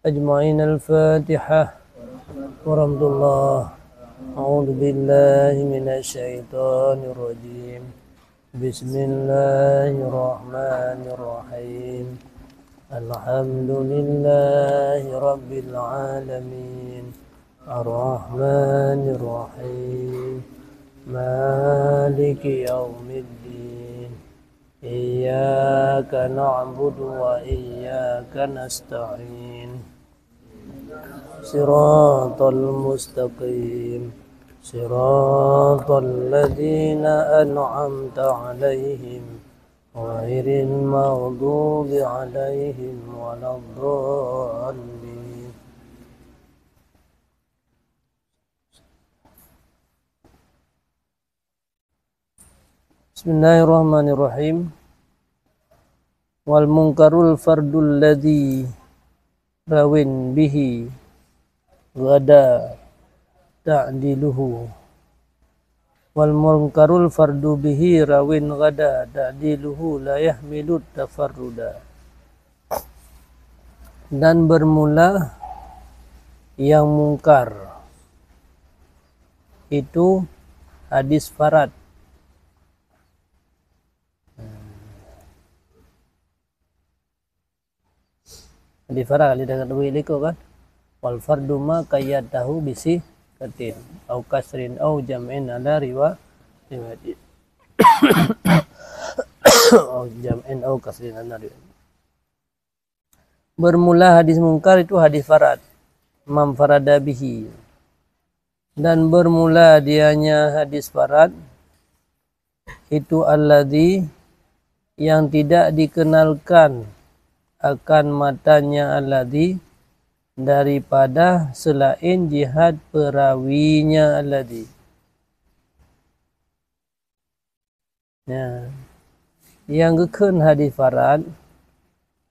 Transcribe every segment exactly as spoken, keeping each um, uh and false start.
أجمعين. الفاتحة ورحمة الله. أعوذ بالله من الشيطان الرجيم. بسم الله الرحمن الرحيم. الحمد لله رب العالمين. الرحمن الرحيم. مالك يوم الدين. إياك نعبد وإياك نستعين. صراط المستقيم. صراط الذين أنعمت عليهم غير المغضوب عليهم ولا الضالين. Bismillahirrahmanirrahim. Wal munkarul fardul ladzi rawin bihi ghada ta'diluhu. Wal munkarul fardu bihi rawin ghada ta'diluhu la yahmilut tafarruda. Dan bermula yang mungkar itu hadis farad. Hadis farad, hadis deungon wih liko kan. Wal fardu ma qayyadtahu bisi katin au kasrin au jam'in ala riwa-, riwayat. Au jam'in au kasrin ala riwayat. Bermula hadis mungkar itu hadis farad. Mam farada bihi. Dan bermula dianya hadis farad itu alladzi yang tidak dikenalkan akan matannya alladzi daripada selain jihad perawinya alladzi. Ya. Nyang geukheun hadis farad,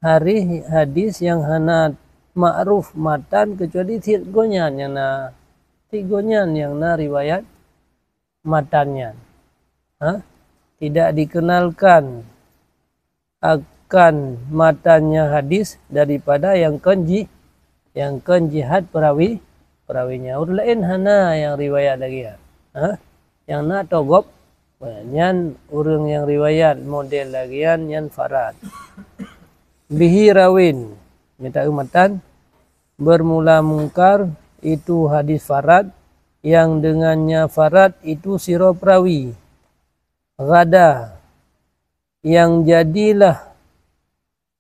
harih hadis nyang hana ma'ruf matan kecuali cit gobnyan nyang na, cit gobnyan nyang na riwayat matan nyan. Ha? Tidak dikenalkan akan matannya hadis daripada nyang kon ji-, nyang kon jihad perawi, perawinya. Ureuëng laén hana nyang riwayat lagée nyan. Ha? Nyang na togop, nyan ureuëng nyang riwayat model lagée nyan, nyan farad. Bihi rawin, mita matan, bermula mungkar, itu hadis farad, yang dengannya farad itu sidroe perawi. Ghada, yang jadilah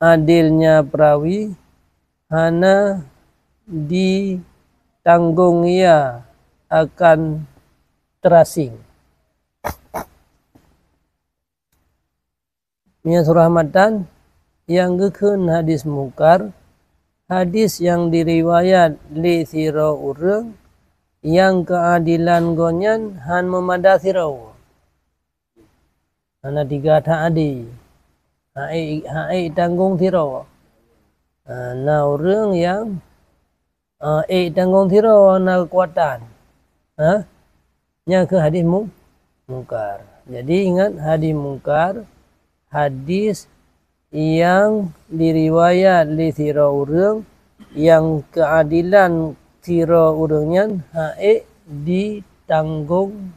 adilnya perawi, hana ditanggong ia akan terasing. Meunyoe surah matan, nyang geukheun hadis mungkar, hadis nyang diriwayat lé sidroe ureuëng nyang keuadilan gobnyan hán meumada sidroe. Hana tiga that adé. Ha'ék, ha'ék tanggong sidroe. Ha, na ureuëng nyang, ha, ék tanggong sidroe na keukuatan. Ha? Nyan keuh hadis mu-, mungkar. Jadi ingat, hadis mungkar, hadis nyang diriwayat lé sidroe ureuëng nyang keuadilan sidroe ureuëng nyan ha'ék ditanggong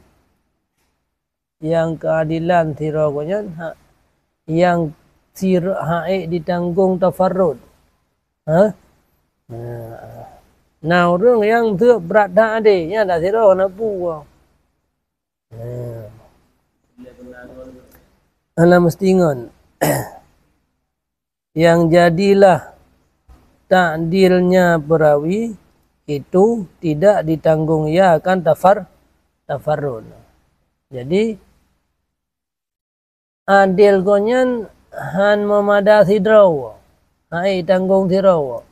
nyang keuadilan sidroe gobnyan ha-, nyang sir-, ha'ék ditanggong tafarrud. Ha? Nah. Na ureuëng nyang teuk brat that adé, nyan dak sidroe na pu. Nah. Hana meusti ngon. Yang jadilah takdilnya perawi itu tidak ditanggong ia akan tafar-, tafarrud. Jadi, adil gobnyan hán meumada sidroe, ha'ék tanggong sidroe.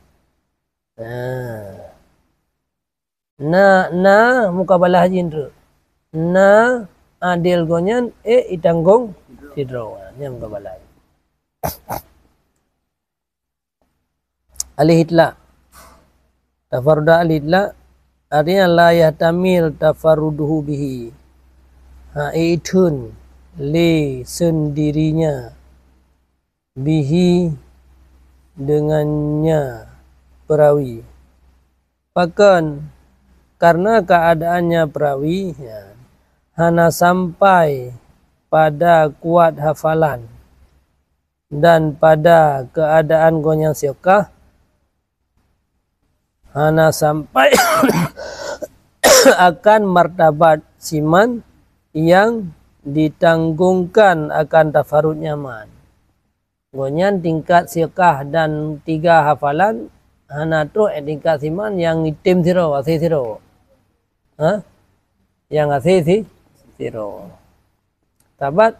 Nah. Na, na mukabalah jih treuk. Na adil gobnyan ék itanggong sidroe. Nyan mukabalah. Alih itlak. Tafarruda alih itlak, artinya la yahtamil tafarruduhu bihi. Ha'ék itheun lé seundirinya. Bihi, dengannya. perawi. Pakon? Karena keadaannya perawi, ya, hana sampai pada kuat hafalan, dan pada keadaan gobnyan siqah hana sampai akan martabat siman yang ditanggungkan akan tafarud nyaman. Gobnyan tingkat siqah dan tiga hafalan hana troh, eh, tingkat siman nyang item sidroe, asé sidroe. Ha? Nyang asé si-, sidroe. Sabat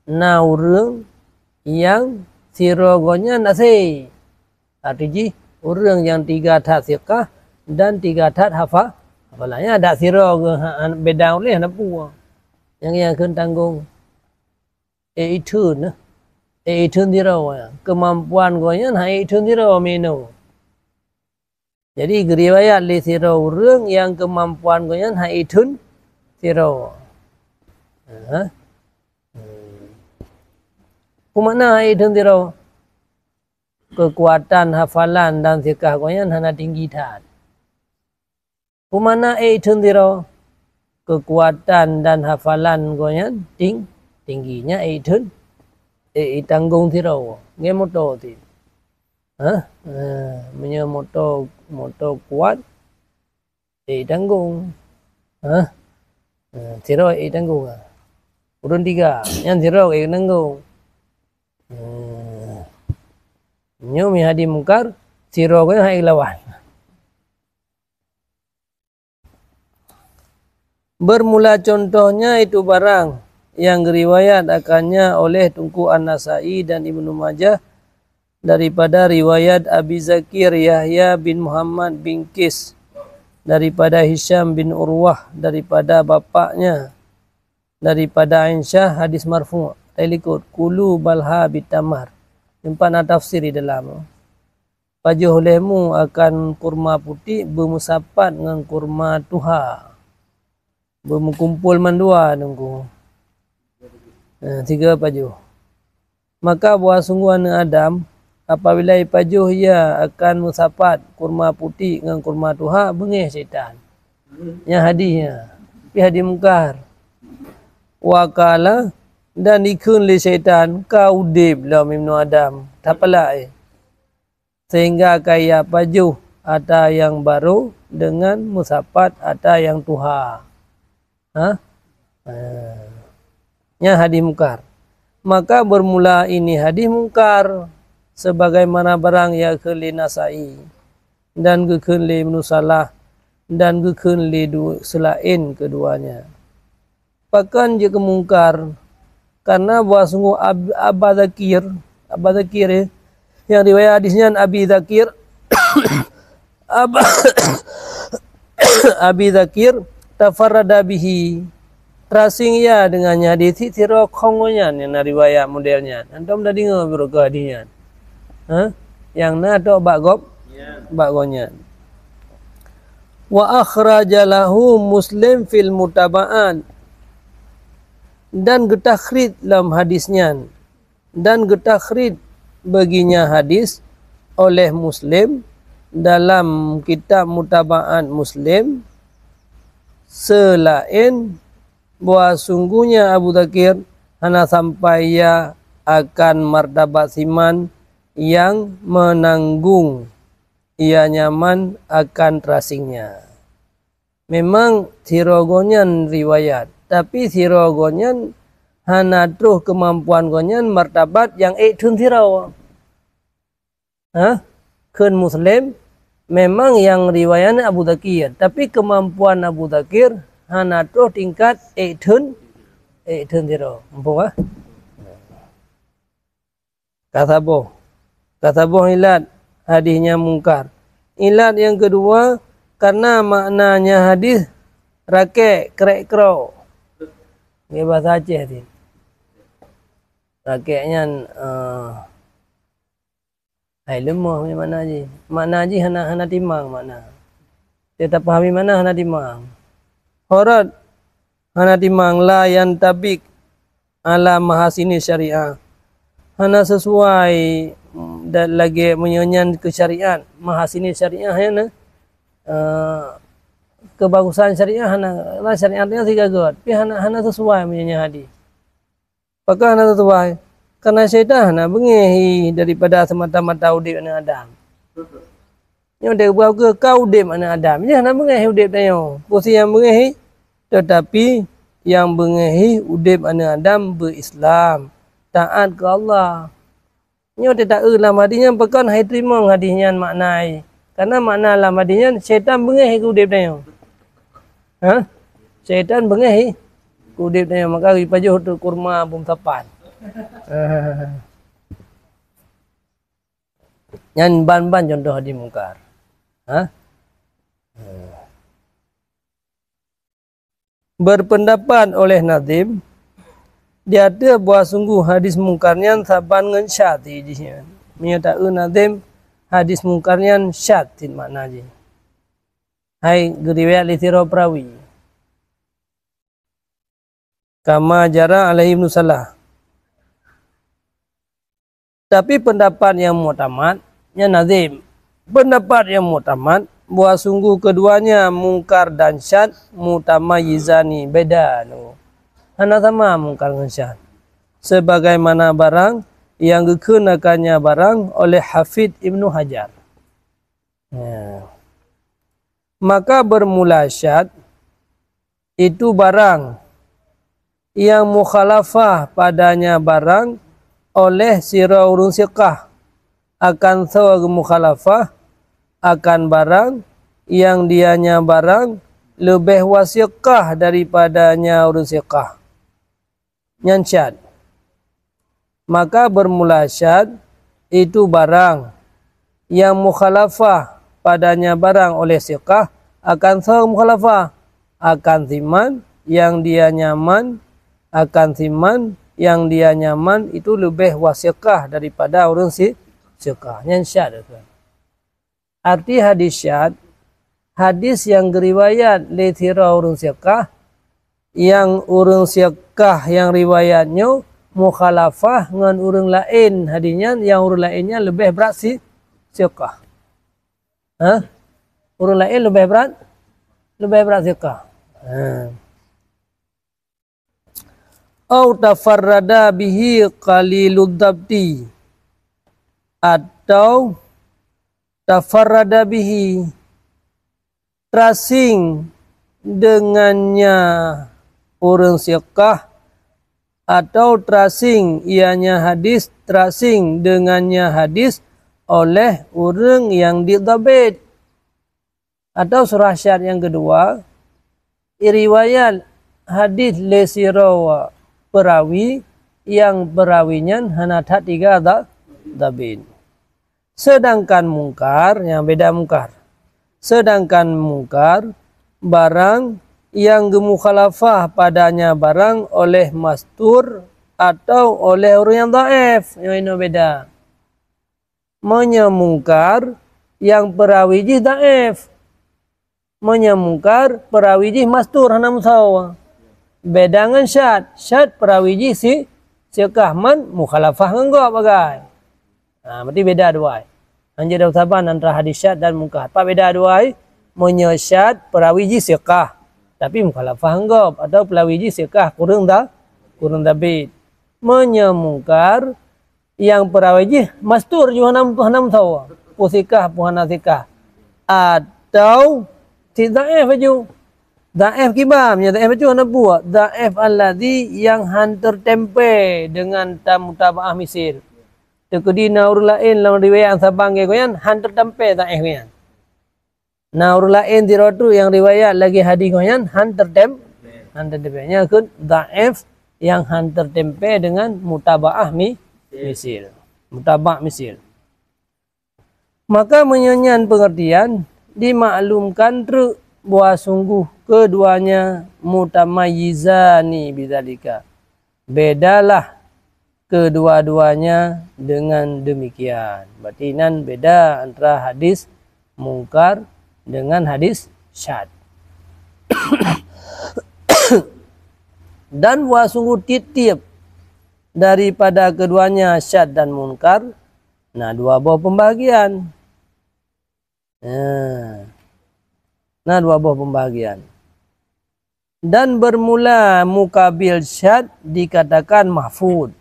na ureuëng nyang sidroe gobnyan asé. Arti jih, ureuëng nyang tiga that siqah dan tiga that hafa-, hafalan. Nyan dak sidroe geuh, ha, ha, beda uleh hana peue. Nyang, nyang kheun tanggong. Eh, itheun, eh, itheun sidroe. Keumampuan gobnyan han itheun sidroe meunoe. Jadi, geuriwayat lé sidroe ureuëng nyang keumampuan gobnyan han itheun sidroe. Ha? Hmm. Peue makna han itheun sidroe? Keukuatan hafalan dan siqah gobnyan hana tinggi that. Peue makna ék itheun sidroe? Keukuatan dan hafalan gobnyan ting-, tinggi. Nyan ék itheun, ék itanggong sidroe. Ngon moto cit. Hah? Eh, meunyoe moto, moto kuat, ék itanggong. Hah? Eh, sidroe ék itanggong, ah. Ureuëng tiga, nyan sidroe ék itanggong. Eh, nyoe meuhadih mungkar, sidroe gobnyan han ék lawan. Bermula contohnya itu barang yang riwayat akannya oleh Teungku An-Nasai dan Ibnu Majah daripada riwayat Abi Zakir Yahya bin Muhammad bin Qais, daripada Hisham bin Urwah, daripada bapaknya, daripada Aisyah, hadis marfu'. Tailikot, "Kulu balha bitamar." Empat na tafsir di dalam. Pajoh lehmu akan kurma putik beumeusapat ngon kurma tuha. Beumeukumpol mandua nunggu. Eh, tiga pajoh. Maka bahwa sungguh aneuk Adam, apabila ipajoh ia akan meusapat kurma putik ngon kurma tuha, beungéh syaitan. Nyan hadih nyan. Pi hadih mungkar. Wa qala, dan ikheun lé syaitan, "Ka udeb lom Ibnu Adam." Tapalak, eh. Sehingga ka ia pajoh ata nyang barô deungon meusapat ata nyang tuha. Ha? Eh, nyan hadih mungkar. Maka bermula ini hadih mungkar, sebagaimana barang nyang kheun lé Nasai, dan geukheun lé Ibnu Salah, dan geukheun lé du-, seulaén keuduanya. Pakon jeuet keu mungkar? Karena bahwa sungguh Ab-, Aba Zakir, Aba Zakir, eh, nyang riwayat hadis nyan Abi Zakir, Aba-, Abi Zakir tafarrada bihi. Teurasing ia deungon nyan hadis, sidroe khong nyan nyang na riwayat model nyan. Antom na deungoe beuruka hadis nyan. Ha? Nyang na tok bak gob-, bak gobnyan. Wa akhraja lahu Muslim fil mutaba'at, dan geutakhrij lam hadis nyan, dan geutakhrij bagi nyan hadis oleh Muslim dalam kitab Mutaba'at Muslim, seulaén bahwa sungguhnya Abu Zakir hana sampai ia akan martabat siman nyang meunanggong ia nyaman akan teurasingnya. Memang sidroe gobnyan riwayat, tapi sidroe gobnyan hana troh keumampuan gobnyan martabat nyang ék theun sidroe. Hah? Kheun Muslim, memang nyang riwayat Abu Zakir, tapi keumampuan Abu Zakir hana troh tingkat ék theun, ék theun sidroe. Muphom, ah? Ka saboh. Ka saboh ilat hadis nyan mungkar. Ilat nyang keudua, karena makna nyan hadis rakek, krek, krok. Ngon bahasa Aceh cit. Rakek nyan, eh, hai leumoh makna jih. Makna jih hana, hana timang makna. Teuh tapahami makna hana timang. Horot hana timang, la yantabiq ala mahasini syariah. Hana sesuai dan lagée meunyoe nyan keu syariat, mahasini syariah nyan, eh, kebagusan syariah hana, syariat nyan sigagot, tapi hana, hana sesuai meunyoe nyan hadis. Pakon hana sesuai? Karena syaitan hana beungéh daripada semata-mata udeb aneuëk Adam. Nyoe deuh buah ka udeb aneuëk Adam. Nyan hana beungéh udeb tanyoe. Peue nyang beungéh? Tetapi nyang beungéh udeb aneuëk Adam beu-Islam, taat keu Allah. Nyoe teuta eu lam hadis nyan pakon hai teurimong hadis nyan makna. Karena makna lam hadis nyan syaitan beungéh keu udeb tanyoe. Ha? Syaitan beungéh keu udeb tanyoe, maka geupajoh teuk kurma bum sapan. Nyan ban-ban contoh hadis mungkar. Ha? Berpendapat oleh Nazim, di ateueh bahwa sungguh hadis mungkar nyan saban ngon syad jih nyan. Meunyoe ta eu Nazim, hadis mungkar nyan syad cit makna jih. Hai geuriwayat lé sidroe perawi. Kama jara alaihi Ibnu Salah. Tapi pendapat nyang muktamad, nyan Nazim. Pendapat nyang muktamad bahwa sungguh keduanya mungkar dan syad mutamayizani, beda nyoe. Hana sama mungkar ngon syad. Sebagaimana barang nyang geukheun akannya barang oleh Hafidh Ibnu Hajar. Ya. Maka bermula syad itu barang nyang mukhalafah padanya barang oleh sidroe ureuëng siqah, akan soe geumukhalafah akan barang nyang dianya barang leubeh wasiqah daripadanya ureuëng siqah. Nyan syad. Maka bermula syad itu barang nyang mukhalafah padanya barang oleh siqah, akan soe mukhalafah, akan siman nyang dianya man, akan siman nyang dianya man itu leubeh wasiqah daripada ureuëng si, siqah. Nyan syad. Arti hadis syad, hadis nyang geuriwayat lé sidroe ureuëng siqah, nyang ureuëng siqah nyang riwayat nyoe mukhalafah ngon ureuëng laén hadis nyan, nyang ureuëng laén nyan leubeh brat si, siqah. Ha? Ureuëng laén leubeh brat, leubeh brat siqah. Ha. Au tafarrada bihi qalilud dabti, atau tafarrada bihi, terasing dengannya ureuëng siqah, atau terasing ianya hadis, terasing dengannya hadis oleh ureuëng nyang didabit. Atau surah syad nyang keudua, riwayat hadis lé sidroe perawi nyang perawi nyan hana that tiga da-, dabit. Sedangkan mungkar, nyang beda mungkar. Sedangkan mungkar, barang nyang geumukhalafah padanya barang oleh mastur atau oleh ureuëng nyang dhaif. Nyoe inoe beda. Meunyoe mungkar, nyang perawi jih dhaif. Meunyoe mungkar, perawi jih mastur hana meusawa. Beda ngon syad. Syad perawi jih si, siqah man mukhalafah ngon gob bagai. Ha, berarti beda dua ai. Hanjeuet saban antara hadis syad dan mungkar. Pat beda dua ai? Meunyoe syad perawi jih siqah, tapi mukhalafah ngon gob, atau perawi jih siqah kureueng da-, kureueng dabit. Meunyoe mungkar, nyang perawi jih mastur ju hana, hana meusawa. Peue siqah, peue hana siqah. Atau si dhaif ju. Dhaif kiban, nyang dhaif ju hana buet. Dhaif alladzi nyang han teuteumpée deungon ta-, mutabaah misil. Teukeudi na ureuëng laén lam riwayat saban lagée gobnyan, han teuteumpée dhaif gobnyan. Na ureuëng laén sidroe teuk nyang riwayat lagée hadis gobnyan han teutem-, han teutem-, nyan keuh dhaif nyang han teuteumpée deungon mutabaah mi-, misil. Mutabaa misil. Maka meunyoe nyan peungeurtian, dimaklumkan treuk bahwa sungguh keuduanya mutamayyizani bidzalika. Bedalah kedua-duanya dengan demikian. Berarti nan beda antara hadis mungkar dengan hadis syad. Dan bahwa sungguh tiep-tiep daripada keduanya syad dan mungkar, Na dua boh pembahagian. Nah, na dua boh pembahagian. Dan bermula mukabil syad dikatakan mahfud.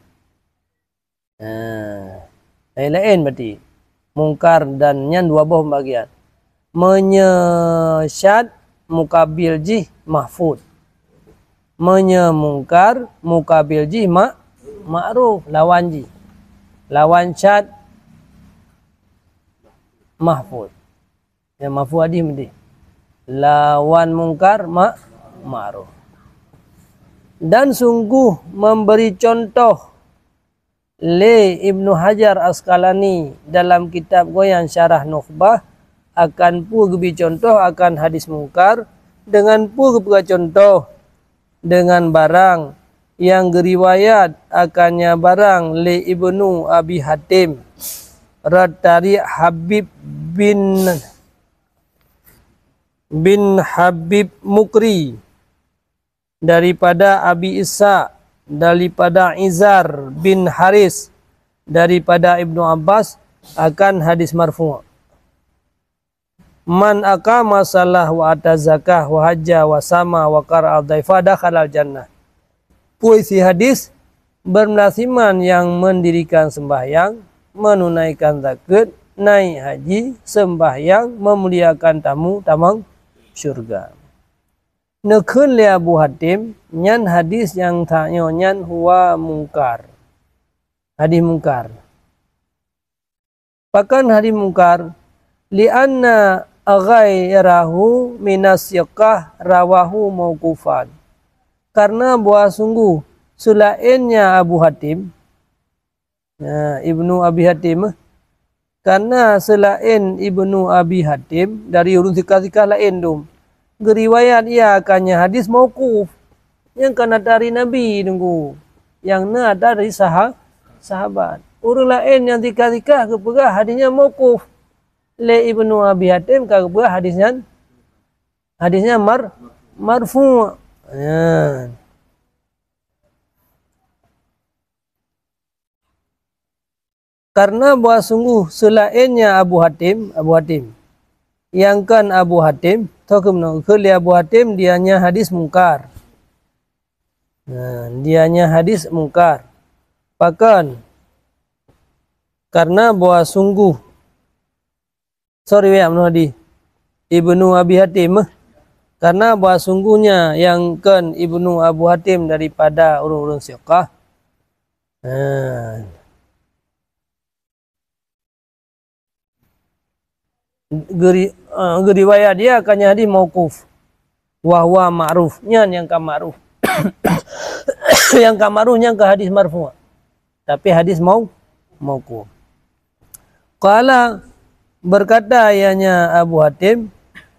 Nah, laén-laén berarti. Mungkar dan nyan dua boh pembahagian. Meunyoe syad mukabil jih mahfud. Meunyoe mungkar mukabil jih ma-, ma'ruf, lawan jih. Lawan syad mahfud. Ya, mahfud hadis meuti. Lawan mungkar ma-, ma'ruf. Dan sungguh memberi contoh lé Ibnu Hajar Asqalani dalam kitab gobnyan Syarah Nukhbah akan peue geubi contoh akan hadis mungkar, dengan peue geupeugah contoh, dengan barang nyang geuriwayat akannya barang lé Ibnu Abi Hatim, rot tarik Habib bin, bin Habib Mukri, daripada Abi Ishaq, daripada Izar bin Haris, daripada Ibnu Abbas akan hadis marfu'. Man aqama shalah wa ata zakah wa hajja wa sama wa qara'a dhaifa dakhalal jannah. Peue isi hadis, bermula siman nyang mendirikan sembahyang, menunaikan zakat, naik haji, sembahyang, memuliakan tamu, tamong syurga. Neukheun lé Abu Hatim, nyan hadis nyang tanyoe nyan huwa mungkar. Hadis mungkar. Pakon hadis mungkar? Li'anna ghairahu minas siqah rawahu mauqufan. Karena bahwa sungguh seulaén nya Abu Hatim, nah, Ibnu Abi Hatim, eh, karena seulaén Ibnu Abi Hatim dari ureuëng sikah-sikah laén dum, geuriwayat ia akannya hadis mauquf. Nyang ka na dari Nabi teungku, nyang na dari saha-, sahabat. Ureuëng laén nyang tika-tika geupeugah hadis nyan mauquf. Lé Ibnu Abi Hatim ka geupeugah hadis nyan, hadis nyan mar-, marfu'. Ya. Karena bahwa sungguh seulaén nya Abu Hatim, Abu Hatim, nyang kon Abu Hatim, toh keunoe keu lé Abu Hatim, dia nya hadis mungkar. Nah, dia nya hadis mungkar. Pakon? Karena bahwa sungguh, sorry, ya, Ibnu Hadi. Ibnu Abi Hatim, eh. Karena bahwa sungguhnya nyang kon Ibnu Abu Hatim daripada ureuëng-ureuëng siqah. Nah. Geuri-, eh, geuriwayat dia akannya hadis mauquf. Wa huwa ma'ruf. Nyan nyang ka ma'ruf. Nyang ka ma'ruf nyan ka hadis marfu'. Tapi hadis mau-, mauquf. Qala, berkata ianya Abu Hatim,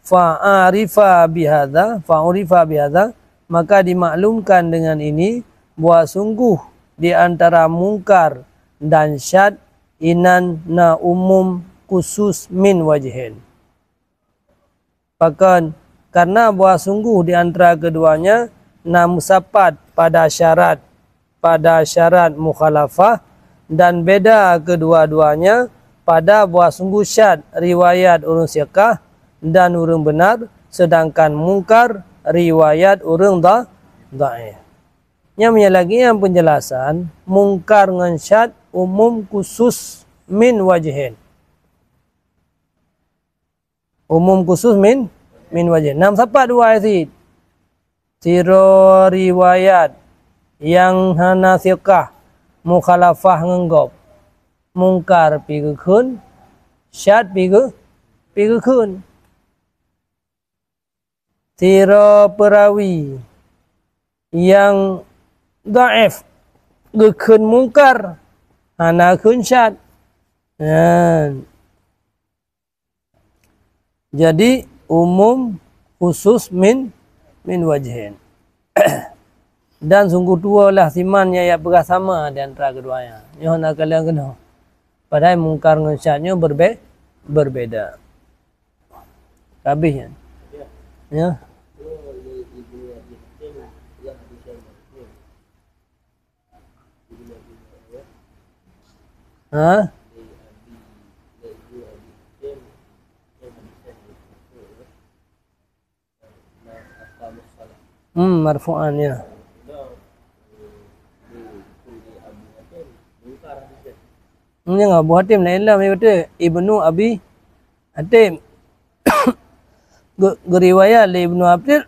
"Fa'arifa bihadza, fa'urifa bihadza," maka dimaklumkan dengan ini bahwa sungguh di antara mungkar dan syad inan na umum khusus min wajhin. Pakon? Karena bahwa sungguh di antara keduanya na meusapat pada syarat, pada syarat mukhalafah, dan beda kedua-duanya pada bahwa sungguh syad riwayat ureuëng siqah dan ureuëng beunar, sedangkan mungkar riwayat ureuëng dha-, dhaif. Nyang meunyoe lagée nyan peunjelasan, mungkar ngon syad umum khusus min wajhin. Umum khusus min, min wajhin. Na meusapat dua cit. Sidroe riwayat nyang hana siqah mukhalafah ngon gob. Mungkar pi geukheun, syad pi geu-, pi geukheun. Sidroe peurawi nyang dhaif geukheun mungkar, hana kheun syad. Nyan. Jadi, umum khusus min, min wajhin. Dan sungguh tuwoe lah siman nyang jak peugah sama di antara keduanya. Nyoe hana kalon keunoe. Padahai mungkar ngon syad nyoe berbe-, berbeda. Habis nyan. Ya. Ha? Hmm, marfu'an, ya. Nyang Abu Hatim laén lom, ya beutôi. Ibnu Abi Hatim. Ge-, geuriwayat lé Ibnu Hatim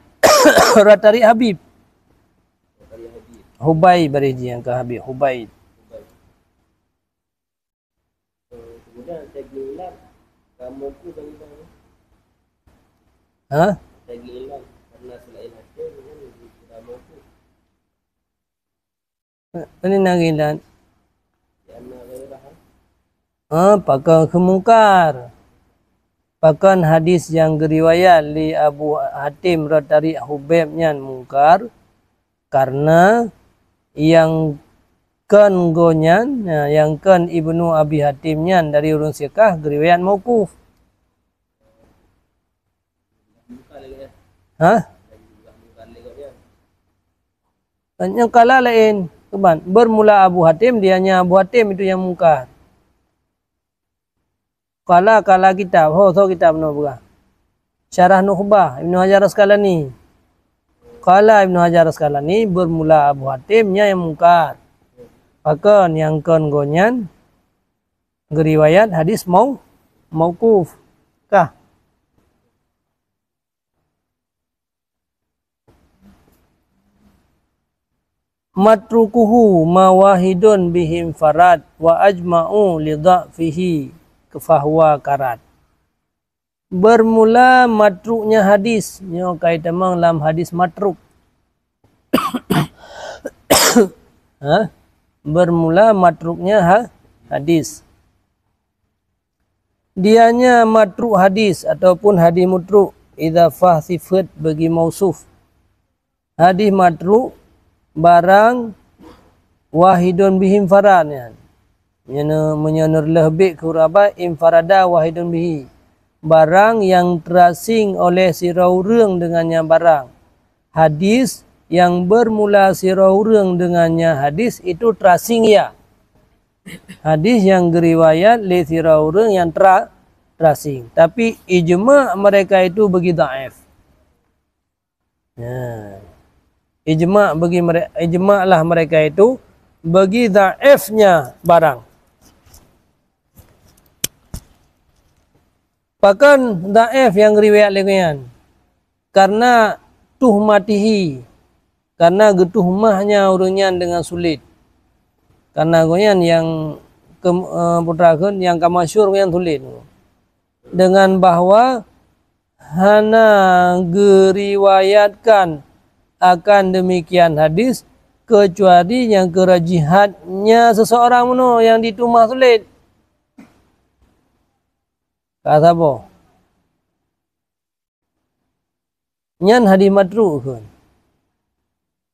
rot tarék Habib. Hubaib, bari jih nyang ka Habib, Hubaib. Ha? Ini nang ilat. Ha, pakon keu mungkar. Pakon hadis nyang geuriwayat lé Abu Hatim rot tarék Hubaib nyan mungkar? Karena nyang kon gobnyan, nyang kon Ibnu Abi Hatim nyan dari ureuëng sikah geuriwayat mauquf. Ha? Nyang kala laén, keban. Bermula Abu Hatim, dianya Abu Hatim itu nyang mungkar. Kala, kala kitab, ho, soe kitab nyoe peugah. Syarah Nukhbah, Ibnu Hajar Asqalani. Kala Ibnu Hajar Asqalani, bermula Abu Hatim, nyan nyang mungkar. Pakon nyang kon gobnyan geuriwayat hadis mau-, mauquf. Kah? Matrukuhu ma wahidun bihim farad wa ajma'u li dha'fihi fahuwa karad. Bermula matruknya hadis, nyoe ka itamong lam hadis matruk. Ha? Bermula matruknya ha-, hadis. Dianya matruk hadis ataupun hadis mutruk, idhafah sifat bagi mausuf. Hadis matruk, barang wahidun bihim farad nyan. Meunyoe, meunyoe neureuléh bék keu huruf abai, infarada wahidun bihi. Barang nyang teurasing oleh sidroe ureuëng deungon nyan barang. Hadis nyang bermula sidroe ureuëng deungon nyan hadis itu teurasing ia. Hadis nyang geuriwayat lé sidroe ureuëng nyang teura-, teurasing. Tapi ijma mereka itu bagi dhaif. Ya. Ijma bagi mere-, ijma lah mereka itu bagi dhaifnya barang. Pakon dhaif nyang geuriwayat lé gobnyan? Karena tuhmatihi, karena geutuhmahnya ureuëng nyan deungon sulet. Karena gobnyan nyang ke-, eh, putra kheun nyang ka masyhur nyan sulet. Dengan bahwa hana geuriwayatkan akan demikian hadis, kecuali nyang keurajihatnya seseorang meunoe nyang dituhmah sulet. Ka saboh. Nyan hadis matruk kheun.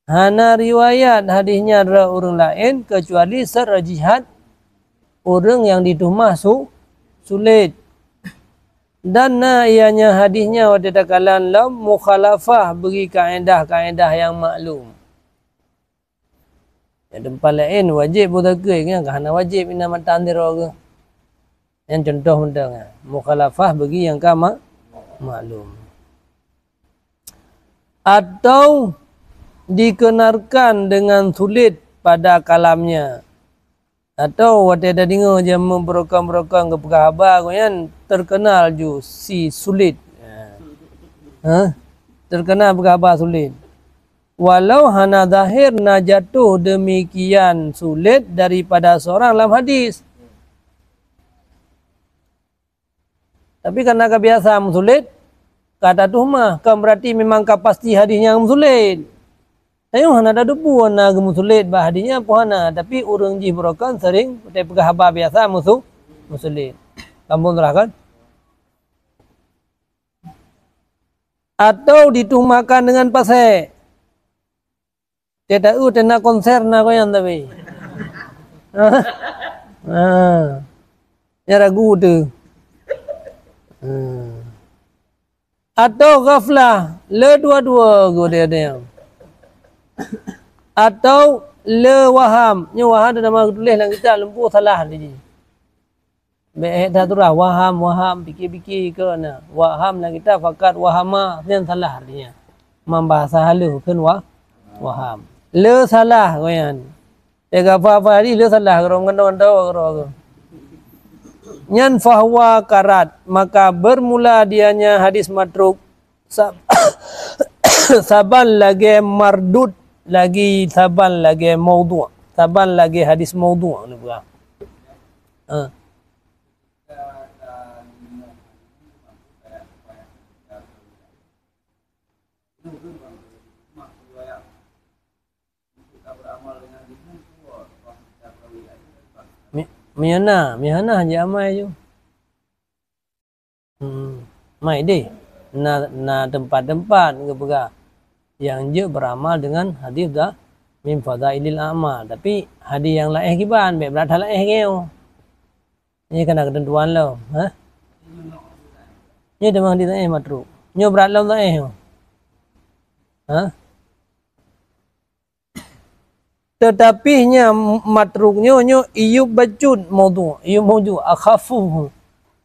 Hana riwayat hadis nyan rot ureuëng laén keucuali sat rajihat ureuëng nyang dituhmah su-, sulet. Dan na ianya hadis nyan watée takalon lom mukhalafah bagi kaédah-kaédah nyang maklum. Nyang teumpat laén wajéb beuzakeuet, nyan ka hana wajéb inan matan sidroe geuh. Nyan cuntoh mantong nyan, mukhalafah bagi nyang ka ma-, maklum. Atau dikenalkan dengan sulet pada kalamnya. Atau watée tadeungoe jamén beurokon-beurokon geupeugah haba, gobnyan terkenal ju si sulet. Ha? Terkenal peugah haba sulet. Walau hana zahir na jatuh demikian sulet daripada seorang lam hadis. Tapi karena ka biasa meusulet, ka tatuhmah, kan berarti memang ka pasti hadis nyan meusulet. Tanyoe hana tateupeue na geumeusulet bak hadis nyan peue hana, tapi ureuëng jih beurokon sering watée peugah haba biasa meusu-, meusulet. Gampông terah kan? Atau dituhmahkan dengan pasék. Teuta eu teuh na konser na goyang tapi. Ha? Ha. Nya ragu teuh. Ha. Atau ghaflah, le dua-dua go dia dia. Atau le waham. Nyoe waham tu nama tulis dalam kitab lempu salah tadi. Bèk that turah, waham, waham, pike-pike keu na. Waham lam kitab fakat wahama, nyan salah artinya. Mambahasa haleuh kheun wa-, waham. Le salah goyan. Teuka apa-apa hadis le salah, keurong keunoe, keunoe, keunoe. Nyan fahuwa karad, maka bermula dianya hadis matruk sa-, saban lagée mardud, lagi saban lagée maudhu'. Saban lagée hadis maudhu', neupeugah. Ha. Mi-, miyana, miyana jiamai ju. Hmm. Mai deh. Na, na tempat-tempat geupeugah nyang jeuet beramal dengan hadis da min fadailil a'mal. Tapi hadis nyang laén kiban, bèk brat that laén nyoe. Nyoe kana keuteuntuan lom, ha? Nyoe teuma hadis dhaif matruk. Nyoe brat lom dhaif nyoe. Ha? Teutapi nyang matruk nyoe, nyoe iyub bacut maudhu', iyub maudhu', akhafuhu.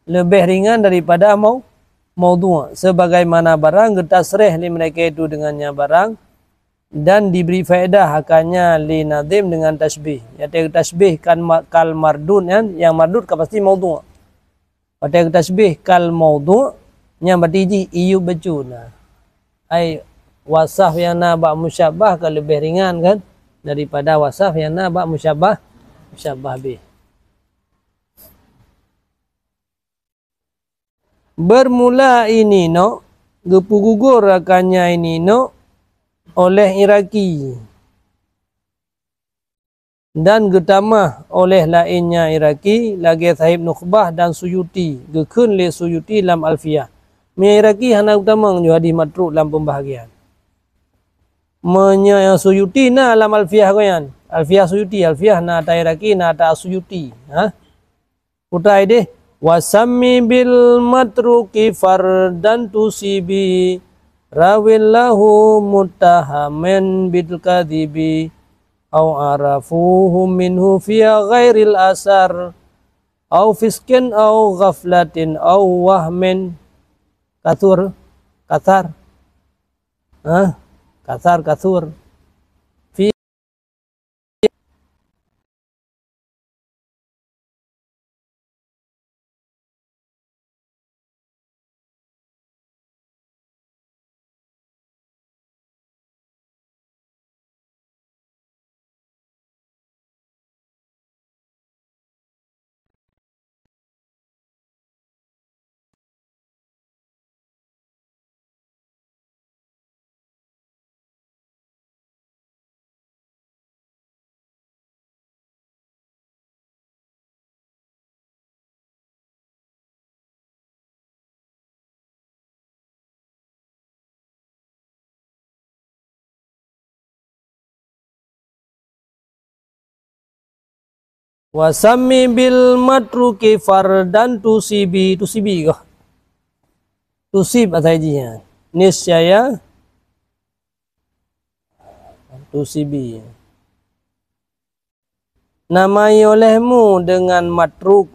Leubeh ringan daripada mau-, maudhu'. Sebagaimana barang geutasreh lé mereka itu dengannya barang, dan diberi faedah akannya lé nadhim dengan tasybih. Nyata tasybih kan ma-, kal mardud nyan, nyang mardud ka pasti maudhu'. Watèe geutasybih kal maudhu', nyan berarti jih iyub bacut na. Ai wasaf nyang na bak musyabbah ka leubeh ringan kan daripada wasaf nyang na bak musyabbah, musyabbah bih. Bermula ini nok, geupeugugor akannya ini nok oleh Iraqi, dan geutamah oleh laénnya Iraqi, lagée Sahib Nukhbah dan Suyuti, geukheun lé Suyuti lam Alfiyah. Meunyoe Iraqi hana geutamong ju hadis matruk lam peubahagian. Meunyoe Suyuti na lam Alfiyah gobnyan, Alfiyah Suyuti, Alfiyah na ata Iraqi, na ata Suyuti, ha? Utai deh, "Wasammi bil matruki fardan tusibi, rawin lahu muttahamin bil kadhibi, au arafuhu minhu fi ghairil asar, au fiskin, au ghaflatin, au wahmin." Kathur, kathar, ha? Kathar, kathur. Fi Wasammi bil matruki fardan tusibi, tusibi kah? Tusib asai jih nyan. Niscaya tusibi. Namai olehmu dengan matruk.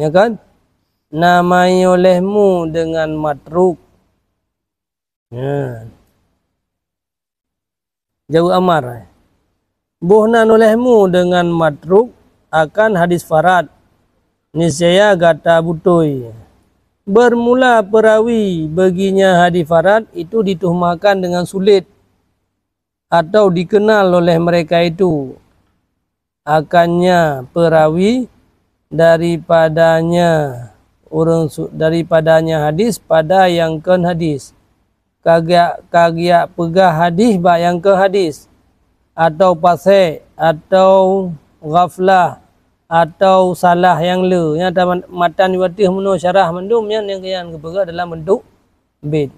Ya kan? Namai olehmu dengan matruk. Ya. Jaweueb amar. Boh nan olehmu dengan matruk akan hadis farad. Niscaya gata butôi. Bermula perawi baginya hadis farad itu dituhmahkan dengan sulit atau dikenal oleh mereka itu akannya perawi daripadanya ureuëng su-, daripadanya hadis pada nyang kheun hadis. Ka geujak, ka geujak peugah hadis bak nyang kheun hadis, atau pasék, atau ghaflah, atau salah nyang le. Nyang ta-, matan wateuh meunoe syarah mandum nyan nyang, nyang geupeugah dalam bentuk bait.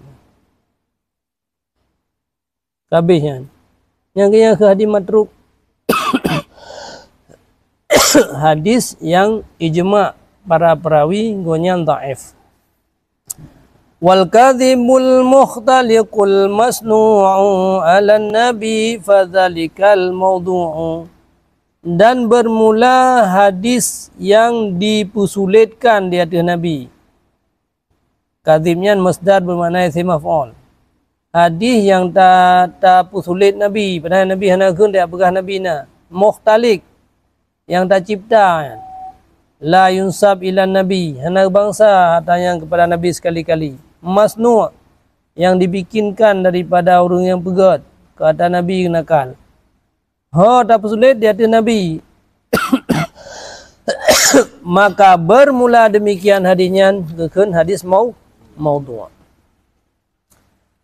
Kabeh nyan. Nyang keu, nyang keu hadis matruk. Hadis nyang ijma' para perawi gobnyan dhaif. Wal kadzibul mukhtaliqul masnu'u 'alan nabi fadzalikal maudhu'u. Dan bermula hadis yang dipeusulitkan di ateueh Nabi. Kadzib nyan masdar beumakna isim maf'ul. Hadis nyang ta-, tapeusulet Nabi, padahai Nabi hana kheun, tapeugah Nabi na. Mukhtaliq, nyang tacipta nyan. La yunsab ilan Nabi, hana bansa hata nyan keupada Nabi sekali-kali. Masnu', nyang dibikinkan daripada ureuëng nyang peugét, keu ata Nabi nakal. Ho tapeusulet di ateueh Nabi. Maka bermula demikian hadis nyan geukheun hadis mau-, maudhu'.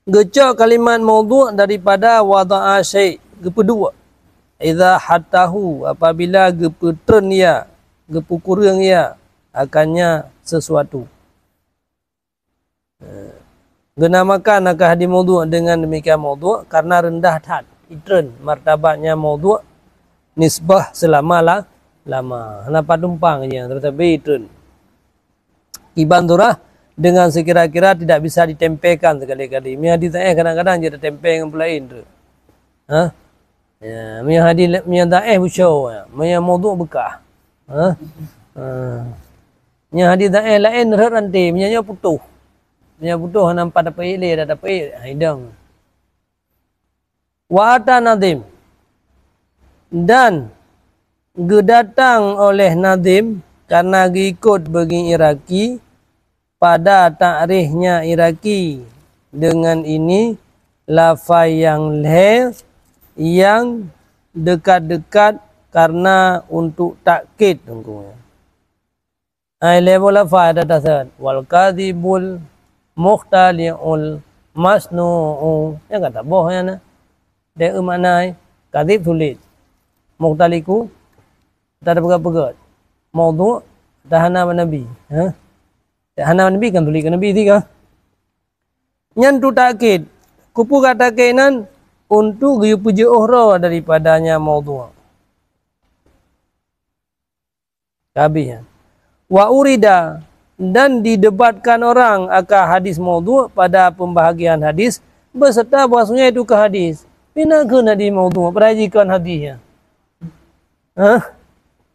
Geucok kalimat maudhu' daripada wada'a syai', geupeuduek. Idza hattahu, apabila geupeutreun ia, geupeukureueng ia, akannya sesuatu. Geunamakan akan hadis maudhu' dengan demikian maudhu' karena rendah that, itreun martabatnya maudhu' nisbah selama la-, lama. Hana pat tumpang je, tapi itreun. Kiban surah dengan sekira-kira tidak bisa ditempelkan sekali-kali. Meunyo hadis dhaif kadang-kadang jadi tempel ngon peulaén tu. Ha? Ya, meunyo hadis, meunyo dhaif beusoe, meunyo maudhu' beukah. Ha? Ha. Meunyo hadis dhaif laén rhot ranté, meunyo nyoe putôh. Meunyo putôh hana pat tapeuék lé, dah tapeuék, ha, idong. Wa ata Nadhim, dan geudatang oleh Nadhim karena geuikot bagi Iraki pada takrikhnya Iraki dengan ini lafai nyang lhée nyang dekat-dekat karena untuk takkid. Ai lhée boh lafai ata taseuet, wal kadzibul mukhtali'ul masnu'u. Nyang ka taboh nyan na. Deh eu makna ai, kadzib sulet. Mukhtaliku, ata tapeugét-peugét. Maudhu', ata hana bak Nabi. Ha? Ata hana bak Nabi kan sulet keu Nabi sika. Nyan tu takkid. Keupeue ka takkid nan? Untuk geuyue peujeuôh droe daripadanya maudhu'. Ka habéh nyan. Wa urida, dan didebatkan orang akan hadis maudhu' pada pembahagian hadis, beserta bahwasanya itu ke hadis. Pih na kheun hadis maudhu', padahai jih kon hadis nyan. Hah?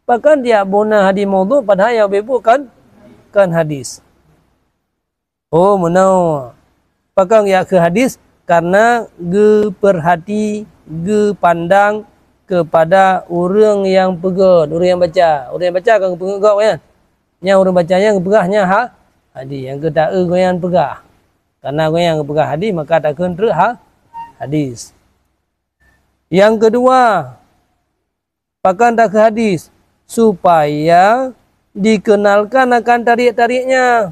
Pakon tieb boh na hadis maudhu', padahai nyang beubuet kan, kan hadis. Oh, meunoe. Pakon geujak keu hadis? Karena geupeurhati, geupandang keupada ureuëng nyang peugét, ureuëng nyang baca. Ureuëng nyang baca kan geupeungeut gob nyan. Nyang ureuëng baca nyan geupeugah nyan ha-, hadis. Nyang keu taeu gobnyan peugah. Karena gobnyan geupeugah hadis, maka takheun treuk ha-, hadis. Nyang keudua, pakon takheun hadis, supaya dikenalkan akan tarik-tariknya.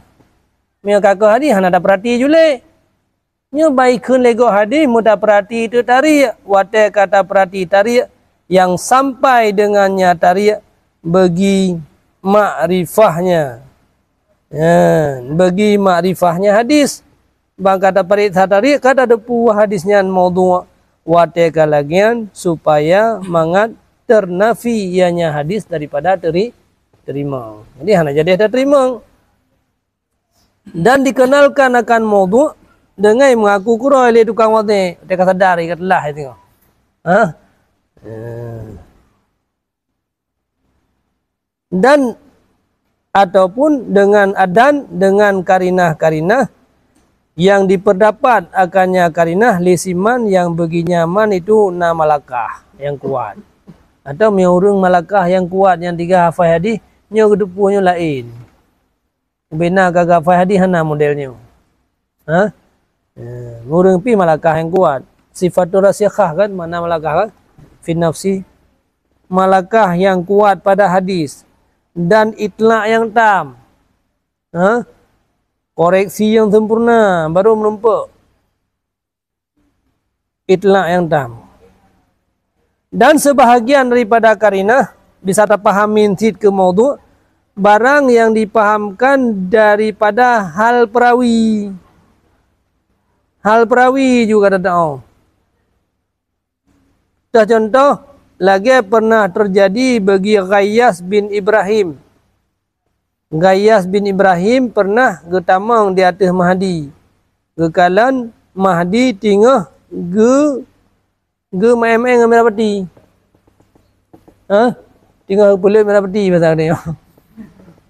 Meunyoe ka keu hadis hana tapeurati julé. Nyoe bah ikheun lé gob hadis meutapeurati teuh tarik, watée ka tapeurati tarik nyang sampai dengannya tarik bagi makrifahnya. Ya, bagi makrifahnya hadis. Ban ka tapareksa tarik, ka tateupeue hadis nyan maudhu', watée ka lagée nyan supaya mangat ternafi ianya hadis daripada teri-, teurimong. Jadi hana jadi tateurimong. Dan dikenalkan akan maudhu' dengan mengaku keudroe lé tukang wadéh. Watée ka sadar, ka teulah, tengok. Ha? Ya. Dan ataupun dengan adan, dengan karinah-karinah yang diperdapat akannya karinah lé siman yang baginya man itu na malakah yang kuat. Atau meunyoe ureuëng malakah yang kuat nyang tiga hafai hadis, nyoe geuteupeue nyoe laén. Ubena ka geuhafai hadis hana model nyoe. Ha? Eh, ureuëng pih malakah nyang kuat. Sifatur rasikhah kan, makna malakah kan? Fi nafsi. Malakah nyang kuat pada hadis. Dan itlak nyang tam. Ha? Koreksi nyang sempurna, baru meurumpok. Itlak nyang tam. Dan sebahagian daripada karinah bisa tapahami cit keu maudhu', barang yang dipahamkan daripada hal perawi. Hal perawi juga ada tahu. Teucontoh, lagée pernah terjadi bagi Ghayyas bin Ibrahim. Ghayyas bin Ibrahim pernah geutamong di ateueh Mahdi. Geukalon Mahdi teungoh geu-, geumaén-maén ngon mirah pati. Hah? Teungoh geupeuleut mirah pati basa geutanyoe.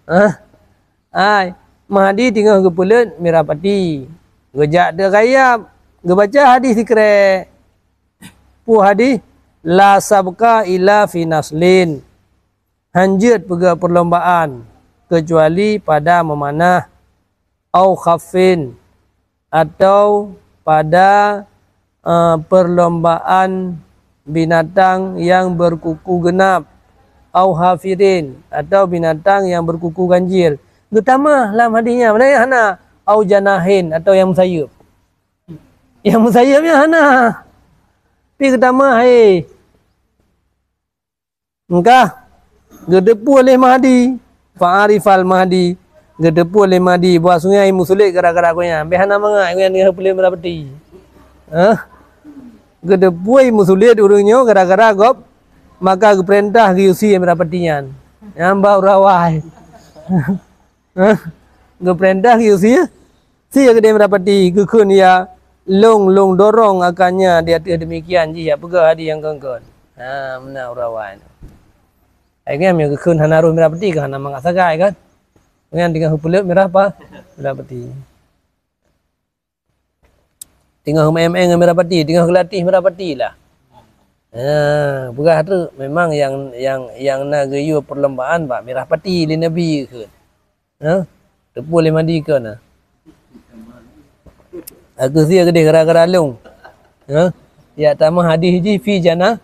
Hah? Ai. Mahdi teungoh geupeuleut mirah pati. Geujak teuk kayab, geubaca hadih sikrek. Peue hadih? La sabqa illa fi naslin. Hanjeuet peugah perlombaan, kecuali pada memanah, au khaffin, atau pada, eh, perlombaan binatang yang berkuku genap, au hafirin, atau binatang yang berkuku ganjil. Geutamah lam hadih nyan, mana nyang hana, au janahin, atau yang meusayeup. Yang meusayeup nyan hana. Pi geutamah, hei. Engkah, geuteupeue lé Mahdi, fa'arifal Mahdi, geuteupeue lé Mahdi, bahwa sungai musulet gara-gara gobnyan, beh hana mangat gobnyan teungoh peuleuen mirah pati. Hah? Geuteupeue musulet ureuëng nyoe gara-gara gob, maka geupeurintah geuyue sie mirah pati nyan. Nyan bak urawai. Hah? Geupeurintah geuyue sie, sie keudeh mirah pati, geukheun ya, lôn, lôn dorong akannya di ateueh demikian jih, ya peugah hadih nyang kon-kon. Ha, meunan urawai. Ai nyan meunyoe geukheun hana rôh mirah pati kan, hana mangat sagai kan? Nyan teungoh peuleut mirah pa-, mirah pati. Teungoh meu'en-meu'en ngon mirah pati, teungoh geulatih mirah pati lah. Ha, peugah treuk, memang nyang, nyang, nyang na geuyue perlombaan bak mirah pati lé Nabi kheun. Ha? Teupeue lé Mahdi kon na. Aku sie keudeh gara-gara lôn. Ha? Ya tamah hadih jih fi janah,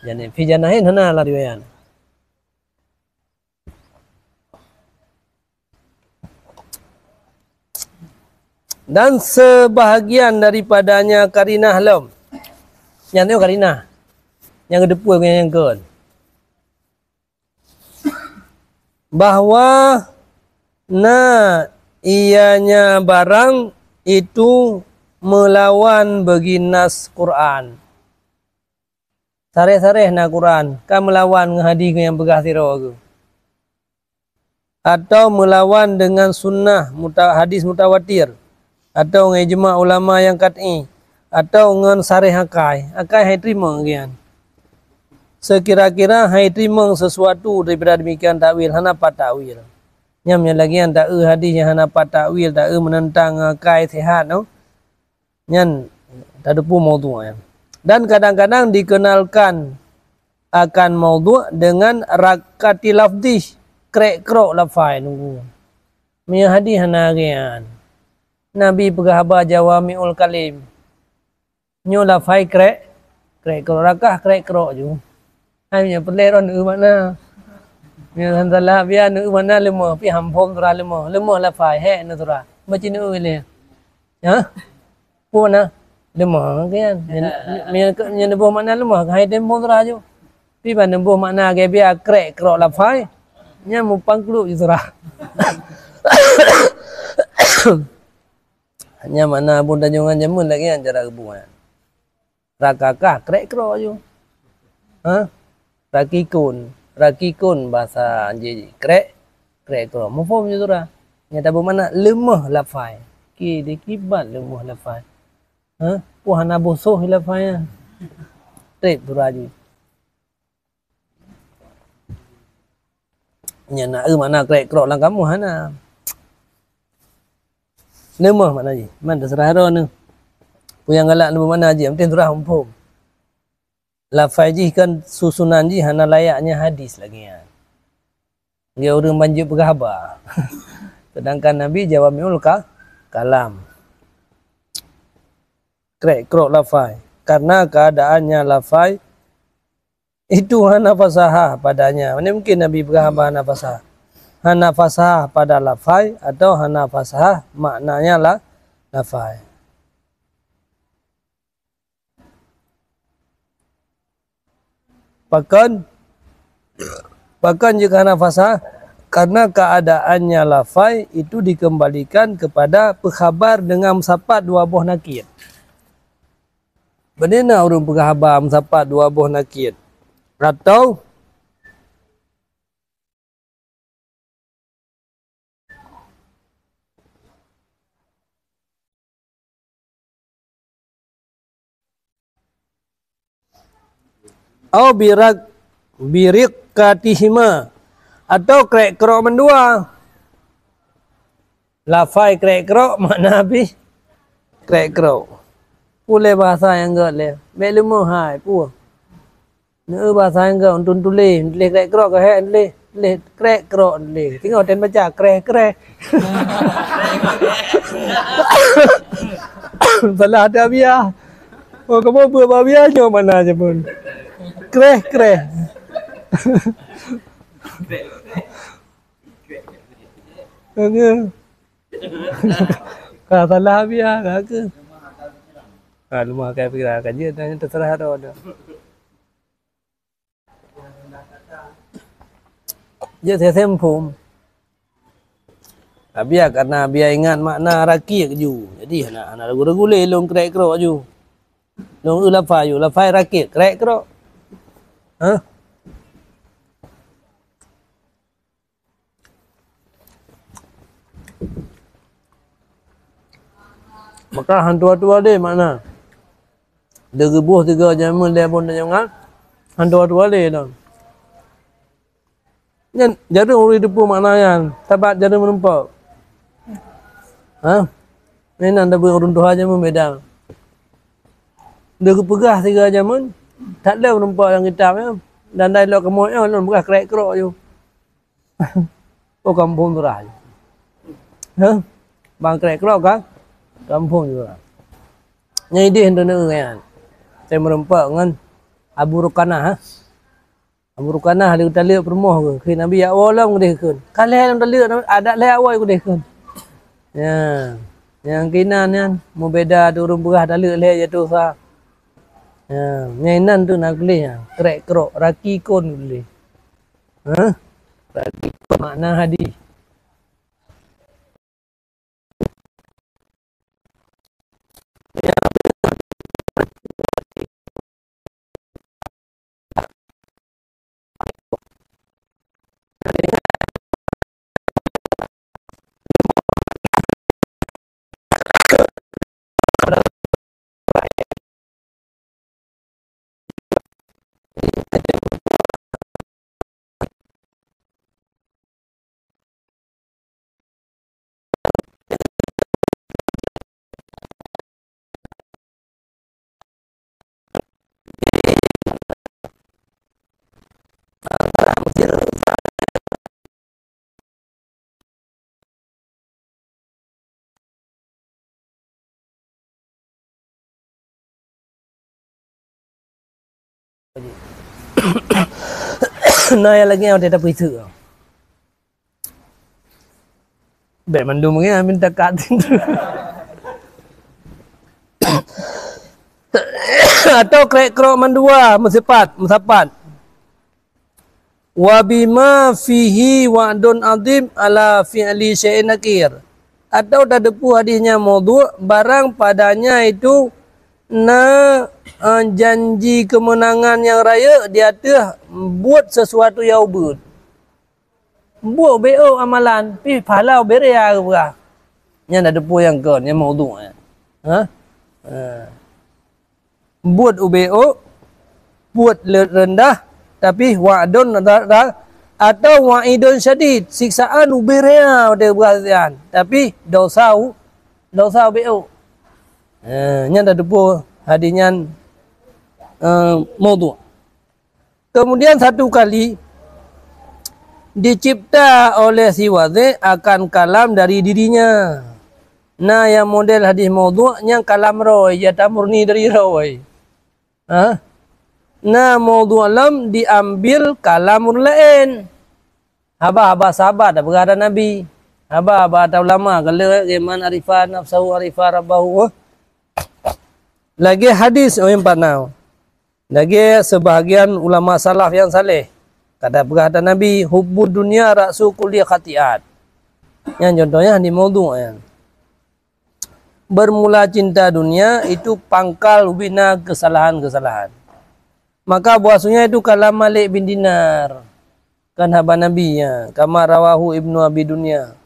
janah, fi janahin hana lah riwayat. Dan sebahagian daripadanya karinah lom. Nyan tu karinah. Nyang keudua nyang kon. Bahwa na ianya barang itu melawan bagi nas Quran. Sareh-sareh na Quran, ka meulawan ngon hadis nyang peugah sidroe geuh. Atau meulawan dengan sunnah muta-, hadis mutawatir, atau ngon ijma ulama nyang kat'i, atau ngon sareh akai, akai hai teurimong gian. Sekira-kira hai teurimong sesuatu daripada demikian takwil, hana pat takwil. Nyam nyang lagée nyan taeu hadis nyang hana pat takwil, taeu meunentang akai sehat, no? Nyan tateupeue maudhu' nyan. Dan kadang-kadang dikenalkan akan maudhu' dengan rakati lafdih, krek-krok lafai nunggu. Meunyoe hadih hana lagée nyan. Nabi peugah haba jawami'ul kalim. Nyoe lafai krek, krek-krok rakah krek-krok ju. Hai meunyoe peureulée droe neueu makna. Meunyoe han salah biar neueu makna leumoh, pih han phom surah leumoh. Leumoh lafai, hék neueu surah. Baca neueu lé. Ha? Peue makna? Leumoh kan? Nyan, nyan, nyan neuboh makna leumoh, hai tem phom surah ju. Pih ban neuboh makna gaya biar krek-krok lafai. Nyan mupang kluk ju surah. Nyan makna Abu Tanjongan jameun lagée nyan cara geubuet. Rakakah krek-krok ju. Ha? Rakikun. Rakikun bahasa Anjeuk krek, krek-krok. Muphom ju surah. Nyata beumakna leumoh lafai. Ki dikibat leumoh lafai. Ha? Puh hana bosoh lafai nyan. Treb surah ju. Nyan na eu makna krek-krok lam kamus hana. Leumoh makna jih. Man teuseurah droeneuh. Peue nyang galak neubeumakna jih, penting surah muphom. Lafai jih kan susunan jih hana layaknya hadis lagée nyan. Dia ureuëng banjeuet peugah haba. Sedangkan Nabi jawami'ul ka-, kalam. Krek-krok lafai. Karena keadaannya lafai itu hana fasahah padanya. Mana mungkin Nabi peugah haba hana fasahah? Hana fasahah pada lafai atau hana fasahah maknanya la-, lafai. Pakon, pakon jeuet hana fasahah? Karena keadaannya lafai itu dikembalikan kepada peuhabar dengan meusapat dua boh nakir. Bagaimana ureuëng peugah haba meusapat dua boh nakir? Atau au birak-, biriqatihima, atau krek-krok mandua. Lafai krek-krok makna pih krek-krok. Peue lé bahasa nyang gét lé? Bék leumoh hai, peue? Neu bahasa nyang gét, untuk tuléh, tuléh krek-krok ka hék tuléh, tuléh krek-krok tuléh. Singoh ten baca kreh-kreh. Salah ada biah. Oh, kamu buat babiah nyoe mana je pun. Kreh-kreh. Oke. Ka salah biah ka ke. Ha, lumah ka pira ka je dan terserah dah. Jeuet sesempom. Biar karena biar ingat makna rakiek ju. Jadi hana, hana ragu-ragu lé lôn krek-krok ju. Lôn eu lafai ju, lafai rakiek, krek-krok. Hah? Maka hantu-hantu adé makna. Deugeubôh tiga jameun lé abon dan jangan hantu-hantu adé dah. Nyan jareueng ureuëng teupeu makna nyan, sabat jareueng meurumpok. Ha? Nyan dah beu ureuëng tuha jameun beda. Deuh geupeugah tiga jameun, that lé meurumpok nyang kitab nyan. Dan dai lok kamoe nyoe lôn peugah krek-krok ju. Oh, kampung surah. Hah? Bang krek-krok kan? Kampung surah. Nyang idéh untuk neu nyan. Saya meurumpok ngon Abu Rukanah, ha? Abu Rukanah lé taleuek peurumoh keu. Khi Nabi awai lom geudeh kheun. Ka lhée lom taleuek, adat lhée awai geudeh kheun. Ya. Nyang kinan nyan, mubeda tu ureuëng peugah taleuek lhée jatuh sa. Ya. Nyang inan tu na kuleh nyan. Krek-krok, raki kon kuleh. Hah? Raki kon makna hadih. Na nyang lagée nyan watée tapeue teuk. Bék mandum ngieng minta kat. Atau krek-krok mandua meusipat, meusapat. Wa bima fihi wa'dun azim ala fi'li syai'in nakir. Atau tateupeue hadis nyang maudhu', barang padanya itu na, eh, janji kemenangan nyang rayeuk di ateueh buet sesuatu nyang ubit. Buet ubé-ôk amalan, pih pahala ubé raya geupeugah. Nyan tateupeue nyang kon, nyang maudhu' nyan. Ha? Ha. Buet ubé-ôk, buet le-, reundah, tapi wa'dun ra-, ra-, atau wa'idun syadid, siksaan ubé raya watée geupeugah sian, tapi desya u-, desya ubé-ôk. Eh, nyan tateupeue hadis nyan, eh, maudhu'. Kemudian satu kali dicipta oleh si Wadih akan kalam dari dirinya. Na nyang model hadis maudhu' nyang kalam roh, nyata murni dari roh. Ha? Na maudhu' lom diambil kalam ureuëng laén. Haba-haba sahabat dak peugah ata Nabi. Haba-haba ata ulama, kalau man arifa nafsahu arifa rabbahu. Lagée hadis, oh, nyang pat na. Lagée sebahagian ulama salaf nyang saleh, ka dak peugah ata Nabi, "Hubbud dunya ra'su kulli khati'at." Nyan contohnya di maudhu' nyan. Bermula cinta dunia itu pangkal ubina kesalahan-kesalahan. Maka bahwasanya itu kalam Malik bin Dinar, kan haba Nabi, ya, kama rawahu Ibnu Abi Dunya.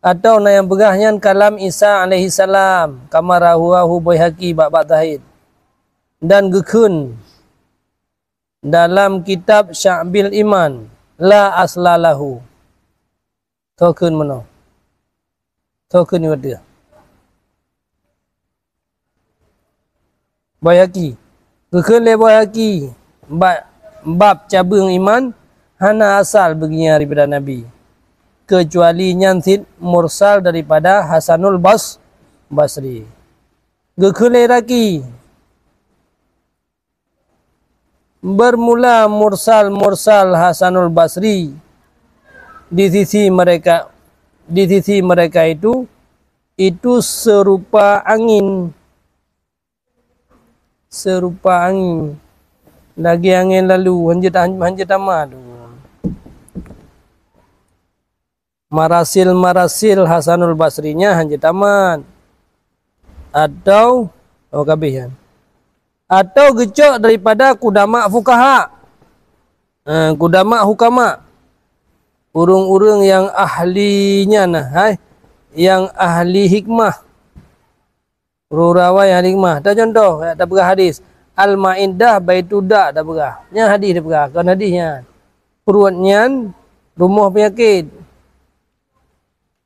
Atau na nyang peugah nyan kalam Isa alaihi salam, kama rawahu Baihaqi bak, bak Zahid. Dan geukheun dalam kitab Sya'bil Iman, la asla lahu. Soe kheun meunoe? Toh kheun watèe. Baihaqi. Geukheun lé Baihaqi, ba-, bab cabeueng iman hana asal beugeunya daripada Nabi, keucuali nyan cit mursal daripada Hasanul Bas-, Basri. Geukheun lé Iraqi, bermula mursal-mursal Hasanul Basri di sisi mereka, di sisi mereka itu, itu serupa angin. Serupa angin. Lagèe angin lalu, hanjeuet, hanjeuet tamat. Marasil-marasil Hasanul Basri nyan hanjeuet tamat. Atau, oh, ka abéh nyan. Atau geucok daripada kudama fukaha. Eh, kudama hukama. Ureueng-ureueng nyang ahli nyan, hai, nyang ahli hikmah. Ureueng-ureueng awai nyang ahli hikmah. Tacontoh, tapeugah hadis. Al-Ma'iddah Baituda tapeugah. Nyan hadis tapeugah, kon hadis nyan. Pruet nyan rumoh peunyakét.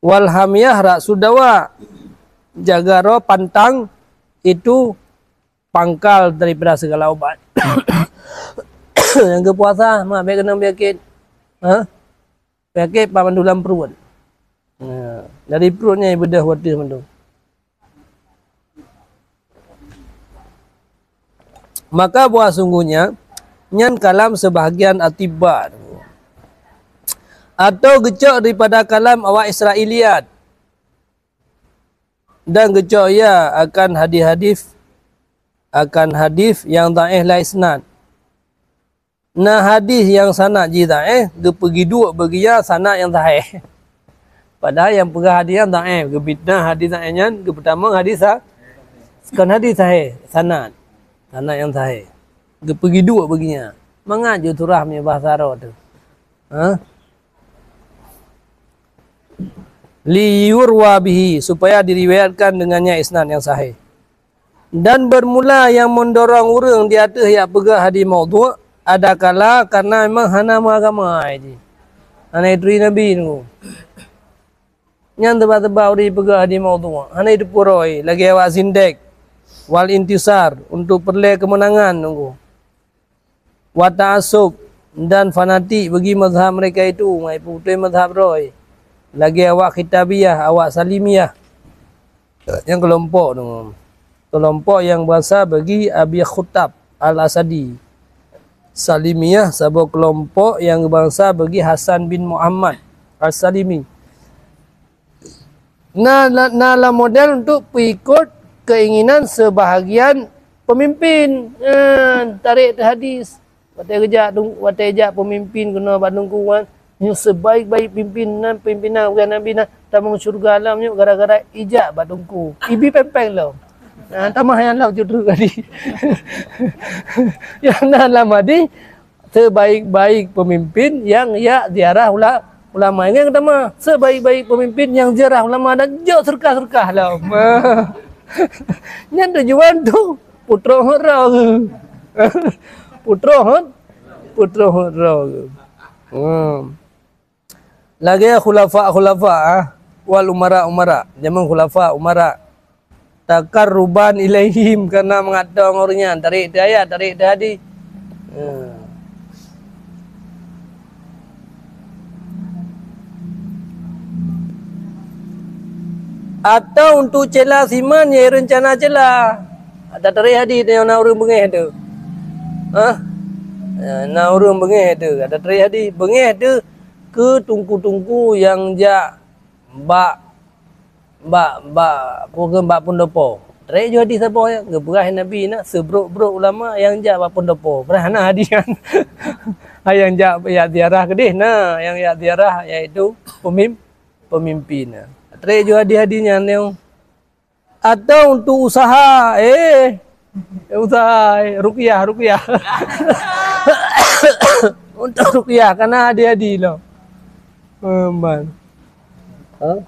Wal hamiyah ra'sud dawa. Jaga droe pantang itu pangkal daripada segala ubat. Nyang geupuasa, mak, bèk keunong peunyakét. Ha? Peunyakét pat mandum lam pruet. Ha, dari pruet nyan beudôh watèe mandum. Maka bahwa sungguhnya nyan kalam sebahagian atibba, atau geucok daripada kalam awak Israiliyat, dan geucok ia akan hadis-hadis, akan hadis nyang dhaif lam isnad. Na hadis nyang sanad jih dhaif, geupeugeuduek bagi ia sanad nyang sahih. Padahai nyang peugah hadis nyan dhaif, geufitnah hadis dhaif nyan, geupeutamong hadis sa-, kon hadis sahih, sanad. Sanad nyang sahih. Geupeugiduek bagi nyan. Mangat jeuet surah meunyoe bahasa droe teuh. Ha? Liyurwa bihi, supaya diriwayatkan dengannya isnad nyang sahih. Dan bermula nyang mendorong ureuëng di ateueh jak peugah hadis maudhu', adakala karena memang hana meuagama jih. Hana jituri Nabi nyoe. Nyan teuba-teuba ureuëng peugah hadis maudhu', hana jiteupeue droe, lagée awak zindek, wal intisar, untuk peureulée keumeunangan nunggu. Wa ta'assub, dan fanatik bagi mazhab mereka itu, ngai putui mazhab droe. Lagée awak Khitabiyah, awak Salimiyah. Nyang keulompok tu, keulompok nyang bansa bagi Abi Khutab Al-Asadi. Salimiyah, saboh keulompok nyang bansa bagi Hasan bin Muhammad As-Salimi. Na, na, na lam model untuk peuikot keinginan sebahagian pemimpin. Eh, tarék teuh hadis. Watée geujak, watée jak pemimpin keunoe bak teungku nyan, nyoe sebaik-baik pimpin nan, pimpinan bukan Nabi nan, tamong syeuruga lom nyoe gara-gara ijak bak teungku. Ibi péng-péng lom. Nah, tamah nyang lom judru tadi. Nyang na lam hadis, sebaik-baik pemimpin nyang jak ziarah ula-, ulama. Ingat tamah, sebaik-baik pemimpin nyang ziarah ulama dan jok seureukah-seureukah lom. Nyan tujuan tu putroe hot droe. Putroe hot, putroe hot droe. Hmm. Lagée khulafa-khulafa, ah, wal umara-umara. Jameun khulafa, umara. Taqarruban ilaihim, karena mangat tong ureuëng nyan, tarék teuh ayat, tarék teuh hadis. Hmm. Atau untuk cela siman nyang reuncana cela. Ada tarék hadis nyang na ureuëng beungéh tu. Hah? Eh, na ureuëng beungéh tu. Ada tarék hadis beungéh tu keu teungku-teungku nyang jak bak, bak, bak, peue kheun, bak peundopo. Tarék ju hadis saboh nyan, geupeugah Nabi na seubrok-brok ulama nyang jak bak peundopo. Padahai hana hadis nyan. Hai nyang jak, jak ziarah keudeh na, nyang jak ziarah iaitu pemim-, pemimpin. Tarék ju hadis-hadis nyan nyoe. Atau untuk usaha, eh, usaha, eh, ruqyah, ruqyah. Untuk ruqyah, kana hadis-hadis lom. Hmm, ban. Ha?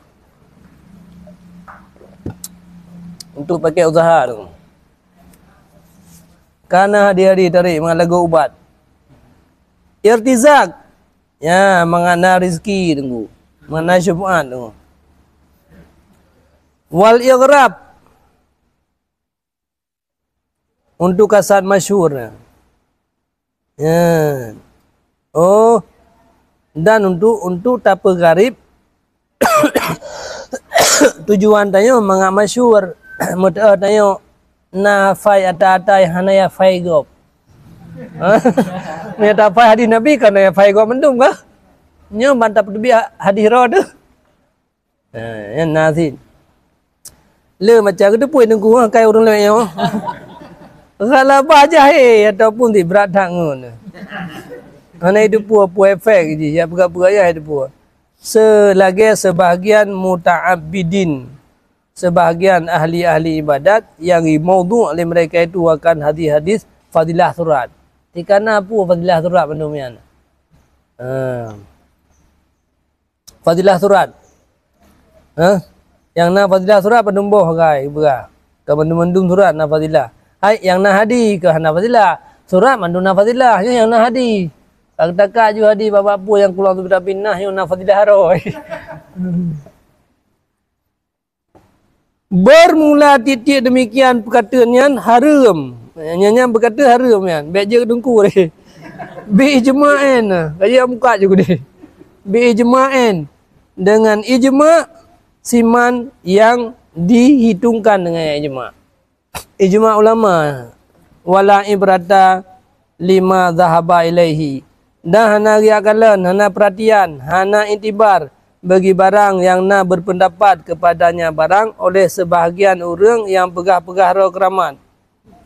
Untuk pakai usaha tu. Kana hadis-hadis tarék mangat lagoe ubat. Irtizak. Ya, mangat na rezeki teungku. Mangat na syafa'at teungku. Wal ighrab, untuk kasad masyhur. Ya. Oh, dan untuk, untuk tapeugarib tujuan tanyoe mangat masyhur. Meuteumé tanyoe na hafai ata-ata nyang hana hafai gob. Meunyoe tahafai hadis Nabi, kan hafai gob mandum kah? Nyoe ban tapeuteubiet hadis droe teuh. Ha, nyan na cit. Le macam geuteupeue teungku, ha, kai ureuëng laén nyoe. Ghalabah jahé ataupun di brat that ngon. Hana itu pue, pue efek jih, ya peugah-peugah ya itu pue. Selagée sebahagian muta'abbidin, sebahagian ahli-ahli ibadat yang maudhu' oleh mereka itu akan hadis-hadis fadilah surat. Tikana pue fadilah surat mandum nyan. Ha. Fadilah surat. Ha? Nyang na fadilah surat padum boh hai beurah. Ka mandum-mandum surat na fadilah. Hai, nyang na hadis ka hana fadilah. Surat mandum na fadilah, nyoe nyang na hadis. Ka geutakak ju hadis bak-bak peue nyang keuluar teubiet-teubiet nah, nyoe na fadilah roh. Bermula tieb-tieb demikian peukatan nyan hareuem. Nyan, nyan peukatan hareuem nyan. Bék jeuet teungku deh. Bi ijma'in. Kaya muka je deh. Bi ijma'in. Dengan ijma' siman yang dihitungkan dengan ijma'. Ijma' ulama. Wala ibrata lima zahaba ilaihi. Dan hana riak kalon, hana perhatian, hana itibar bagi barang yang na berpendapat kepadanya barang oleh sebahagian ureuëng yang peugah-peugah roh keuramat,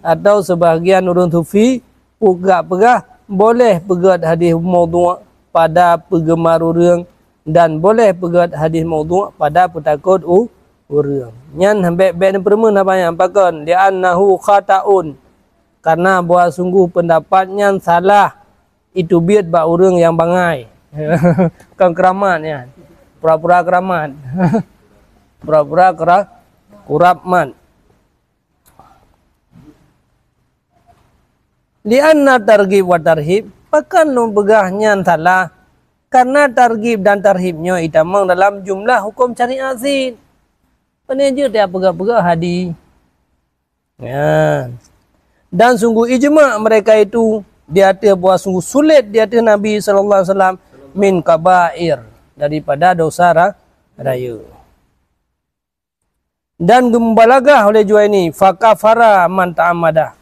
atau sebahagian ureuëng sufi peugah-peugah boleh peugét hadis maudhu' pada peugeumar ureuëng dan boleh peugét hadis maudhu' pada peutakot u-, ureuëng. Nyan bék-bék neupeureumeun haba nyan pakon, li'annahu khata'un, karena bahwa sungguh pendapat nyan salah. Itu biet bak ureuëng nyang bangai. Kon keuramat nyan. Pura-pura keuramat. Pura-pura kera-, keuramat. Li'anna targhib wa tarhib, pakon lôn peugah nyan salah? Karena targhib dan tarhib nyoe itamong dalam jumlah huköm syariat cit. Pane jeuet tapeugah-peugah hadis. Ya. Dan sungguh ijma' mereka itu di ateueh bahwa sungguh sulet di ateueh Nabi sallallahu alaihi wasallam min kabair, daripada dosa ra-, rayeuk. Dan geumubalagah oleh Juwaini, fakafara man ta'ammada.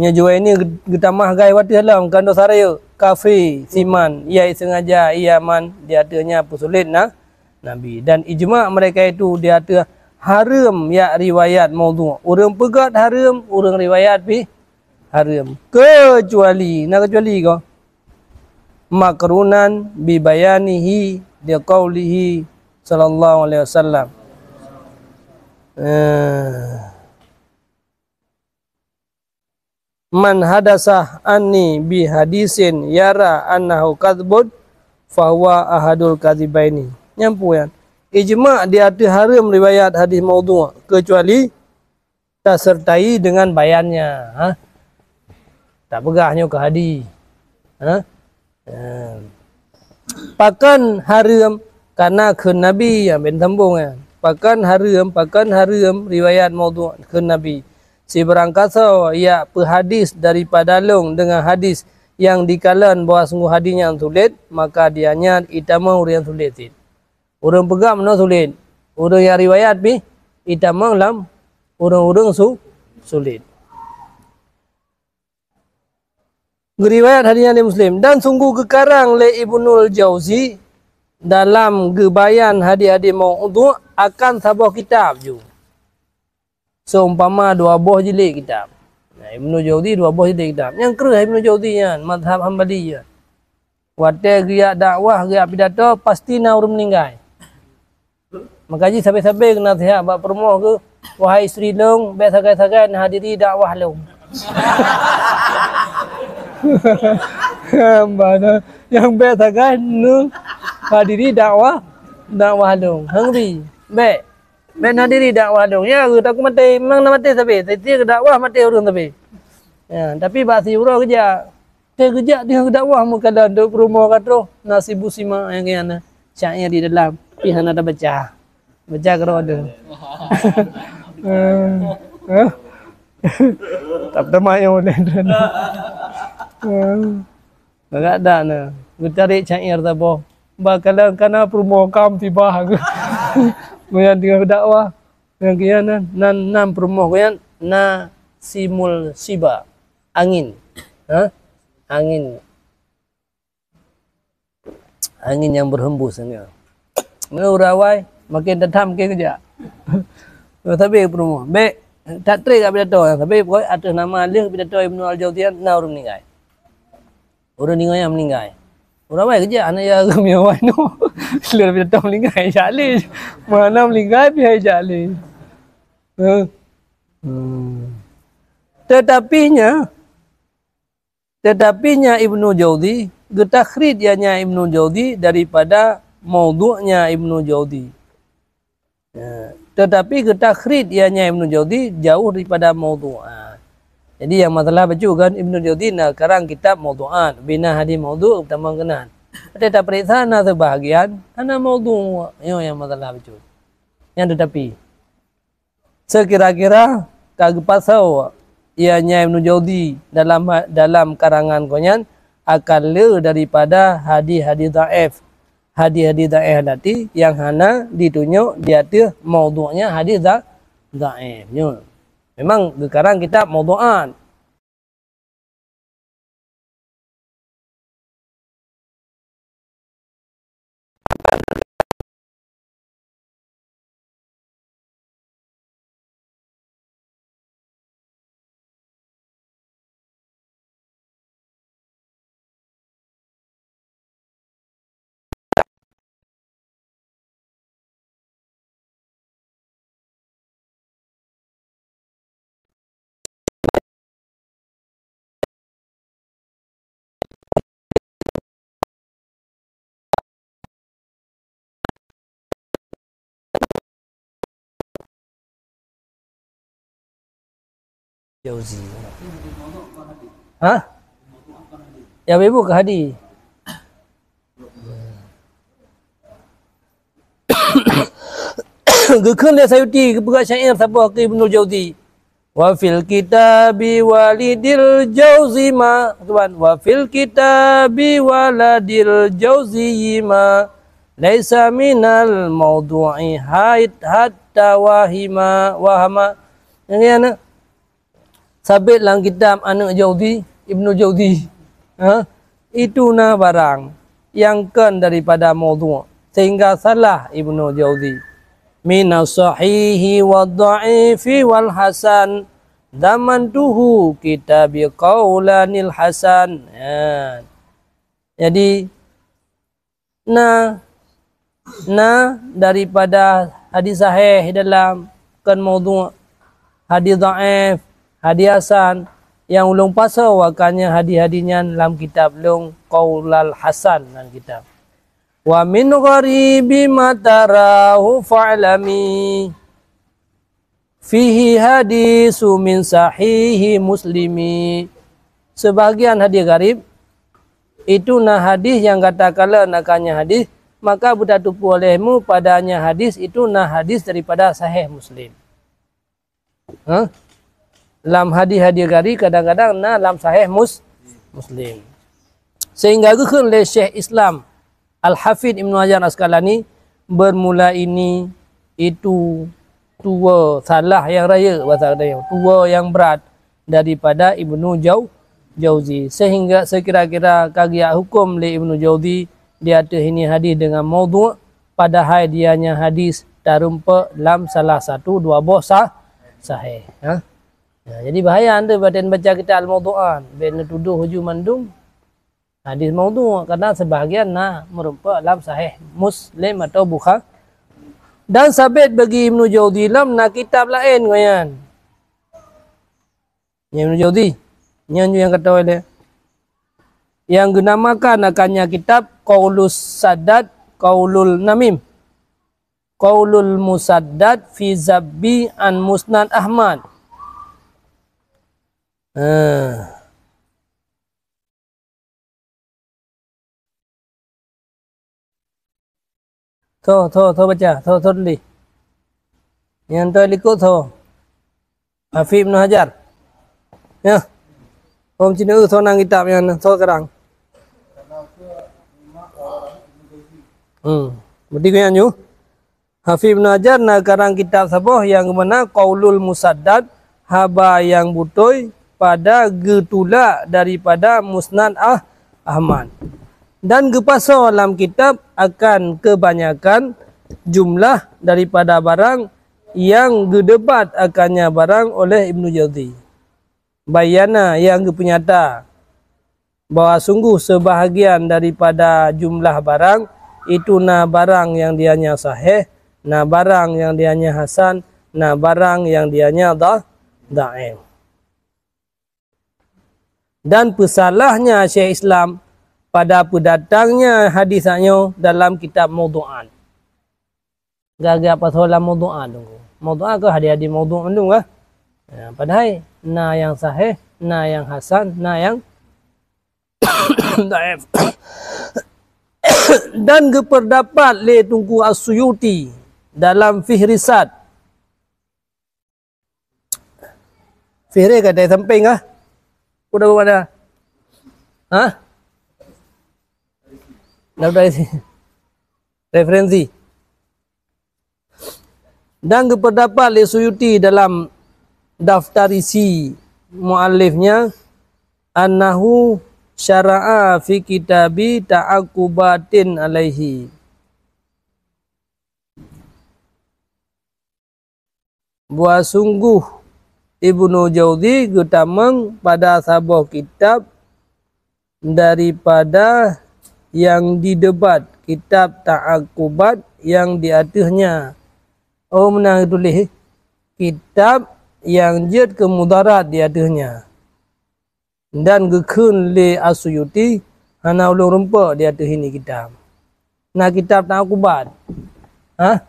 Nyoe Juwaini geutamah gai watée lom kon dosa rayeuk, kafé siman, ia sengaja ia man di ateueh nyan peusulet na Nabi. Dan ijma' mereka itu di ateueh hareuem yak riwayat maudhu'. Ureuëng peugét hareuem, ureuëng riwayat pih hareuem. Keucuali, na keucuali ko? Makrunan bi bayanihi li qaulihi sallallahu alaihi wasallam. Eh. Man hadasa anni bi hadisin yara annahu kadzbun, fahuwa ahadul kadzibaini. Nyan peue nyan? Ijma' di ateueh hareuem riwayat hadis maudhu', keucuali taseurtai deungon bayannya. Ha? Tapeugah nyoe keu hadis. Ha? Ehm. Pakon hareuem? Karena kheun Nabi, ya, ben sambong, ya. Pakon hareuem, pakon hareuem riwayat maudhu' kheun Nabi. Sibarang kasoe yak peuhadis daripada lôn deungon hadis nyang dikalon bahwa sungguh hadis nyan sulet, maka dia nyan itamong ureuëng sulet cit. Ureuëng peugah meunoe sulet. Ureuëng nyang riwayat pih itamong lam ureuëng-ureuëng su-, sulet. Geuriwayat hadis nyan lé Muslim. Dan sungguh geukarang lé Ibnul Jauzi dalam geubayan hadis-hadis maudhu' akan saboh kitab ju. Seumpama dua boh jilid kitab. Nah, Ibnu Jauzi dua boh jilid kitab. Nyang kreueh Ibnu Jauzi nyan, mazhab Hambali nyan. Watée geujak dakwah, geujak pidato, pasti na ureuëng meuninggai. Maka jih sabe-sabe keuneuk naseuhat bak peurumoh geuh, "Wahai istri lôn, bék sagai-sagai neuhadiri dakwah lôn." Hamba na, nyang bék sagai neuhadiri dakwah, dakwah lôn. Hangri, bék. Bék neuhadiri dakwah lôn. Ya, geutanyoe maté, memang na maté sabe. Setiap dakwah maté ureuëng sabe. Ya, tapi bak siuroe geujak. Teuh geujak di dakwah meukadan dok peurumoh ka troh, na sibu sima nyang keu nyan na syair di dalam, tapi hana tabaca. Baca keudroe deuh. Eh, eh. Tak pernah main oleh dia. Eh. Agak dah na. Geutarek syair saboh. Ba kalang kana peurumoh kam tiba. Goyang tengah dakwah. Nyang kian nan, nan, nan peurumoh goyang na simul siba. Angin. Ha? Angin. Angin yang berhembus ni. Meunurot awai, makin tetam ke kejak. Tapi peurumoh. Bek, tak trek kat pidato. Tapi pokok atas nama leh pidato Ibnu Al-Jauziyah na ureuëng meninggai. Ureuëng deungoe nyan meuninggai. Ureuëng awai keujak, aneuk yah ureuëng awai nyoe. Lheueh pidato meuninggai, jak lé. Mana meuninggai, pih hai jak lé. Heh. Hmm. Tetapi nya, tetapi nya Ibnu Jauzi, geutakhrij ya nya Ibnu Jauzi daripada maudhu'nya Ibnu Jauzi. Ya, tetapi geutakhrij ya nya Ibnu Jauzi jauh daripada maudhu'. Ha. Jadi yang masalah bacut kan Ibnu Jauzi na karang kitab maudhu'at, bina hadis maudhu' tamong keunan. Tapi tapeuriksa na sebahagian hana maudhu'. Nyoe yang masalah bacut. Yang tetapi sekira-kira ka geupasoe ya nya Ibnu Jauzi dalam, dalam karangan gobnyan akan le daripada hadis-hadis dhaif. Hadis-hadis dhaif lati nyang hana ditunyok di ateueh maudhu'nya hadis dha-, dhaif nyoe. Memang geukarang kitab maudhu'at. Jauzi. Hah? Ya, ibu ke hadis. Geukheun lé Sayuti geupeugah syair saboh keu Ibnu Jauzi. Wa fil kitabi walidil jauzi ma, keban, wa fil kitabi waladil jauzi ma, laisa minal maudhu'i hait hatta wahima, wahama. Nyang nyan, sabet lam kitab aneuk Jauzi, Ibnu Jauzi. Ha? Itu na barang nyang kon daripada maudhu', sehingga salah Ibnu Jauzi. Minas sahihi wad dha'ifi wal hasan, dhamantuhu kitabi qaulanil hasan. Ha. Jadi, na, na daripada hadis sahih dalam, kon maudhu', hadis dhaif, hadis hasan, nyang ulôn pasoe akan nyan hadis-hadis nyan lam kitab lôn, qaulal hasan lam kitab. Wa min gharibi ma tarahu fa'lami. Fihi hadisu min sahihi Muslimi. Sebahagian hadis gharib, itu na hadis nyang gata kalon akan nyan hadis, maka beutatupeu olehmu padanya hadis itu na hadis daripada Sahih Muslim. Ha? Lam hadis-hadis gharib kadang-kadang na lam Sahih Mus-, Muslim. Sehingga geukheun lé Syekh Islam Al-Hafidh Ibnu Hajar Asqalani, bermula ini itu tuwo salah nyang rayeuk, bahasa gata nyoe, tuwo nyang brat daripada Ibnu Jau-, Jauzi. Sehingga sekira-kira ka geujak huköm lé Ibnu Jauzi di ateueh ini hadis deungon maudhu', padahai dia nyan hadis tarumpok lam salah satu dua boh sa-, sahih. Ha? Ya, jadi bahaya anda baten baca kitab Al-Maudhu'at, bèk neutudoh uju mandum hadis maudhu', karena sebahagian na meurumpok lam Sahih Muslim atau Bukha-, dan sabit bagi Ibnu Jauzi lom na kitab laén ngon nyan. Nyan Ibnu Jauzi, nyan nyang kata lé, nyang geunamakan akan nyan kitab Qaulus Saddad, Qaulul Namim, Qaulul Musaddad fi Zabbi an Musnad Ahmad. Ha. Tho, tho, tho baca, tho, tho tuléh. Nyang toi likot soe? Hafidh Ibnu Hajar. Ya. Hom cina eu soe nan kitab nyan, soe sekarang. Hmm. Berarti keu nyan nyoe. Hafidh Ibnu Hajar na karang kitab saboh nyang geumakna Qaulul Musaddad, haba nyang beutôi pada geutulak daripada Musnad Ah-, Ahmad. Dan geupasoe lam kitab akan keubanyakan jumlah daripada barang nyang geudebat akannya barang oleh Ibnu Jauzi. Bayyana nyang geupeunyata bahwa sungguh seubahgian daripada jumlah barang itu na barang nyang dianya sahih, na barang nyang dianya hasan, na barang nyang dianya dha-, dhaif. Dan peusalahnya Syekh Islam pada peudatangnya hadis nyoe dalam kitab Maudhu'at. Gagak pasoe lam Maudhu'at tu. Maudhu'at keu hadis-hadis maudhu' mandum kah? Ya, padahai na nyang sahih, na nyang hasan, na nyang dhaif. Dan geupeurdapat lé Teungku As-Suyuti dalam Fihrisat. Fihri ka dari samping kah? Udah mana? Hah? Dah dari sini. Referensi. Dan geupeurdapat lé Suyuti dalam daftar isi muallifnya, annahu syara'a fi kitabi ta'aqubatin alaihi. Bahwa sungguh Ibnu Jauzi geutamong pada saboh kitab daripada nyang didebat, kitab Ta'aqubat nyang di ateuehnya. Oh, meunan tuléh, kitab nyang jeuet keu mudarat di ateuehnya. Dan geukheun lé As-Suyuti, hana ulôn rumpok di ateueh ini kitab. Na kitab Ta'aqubat. Hah?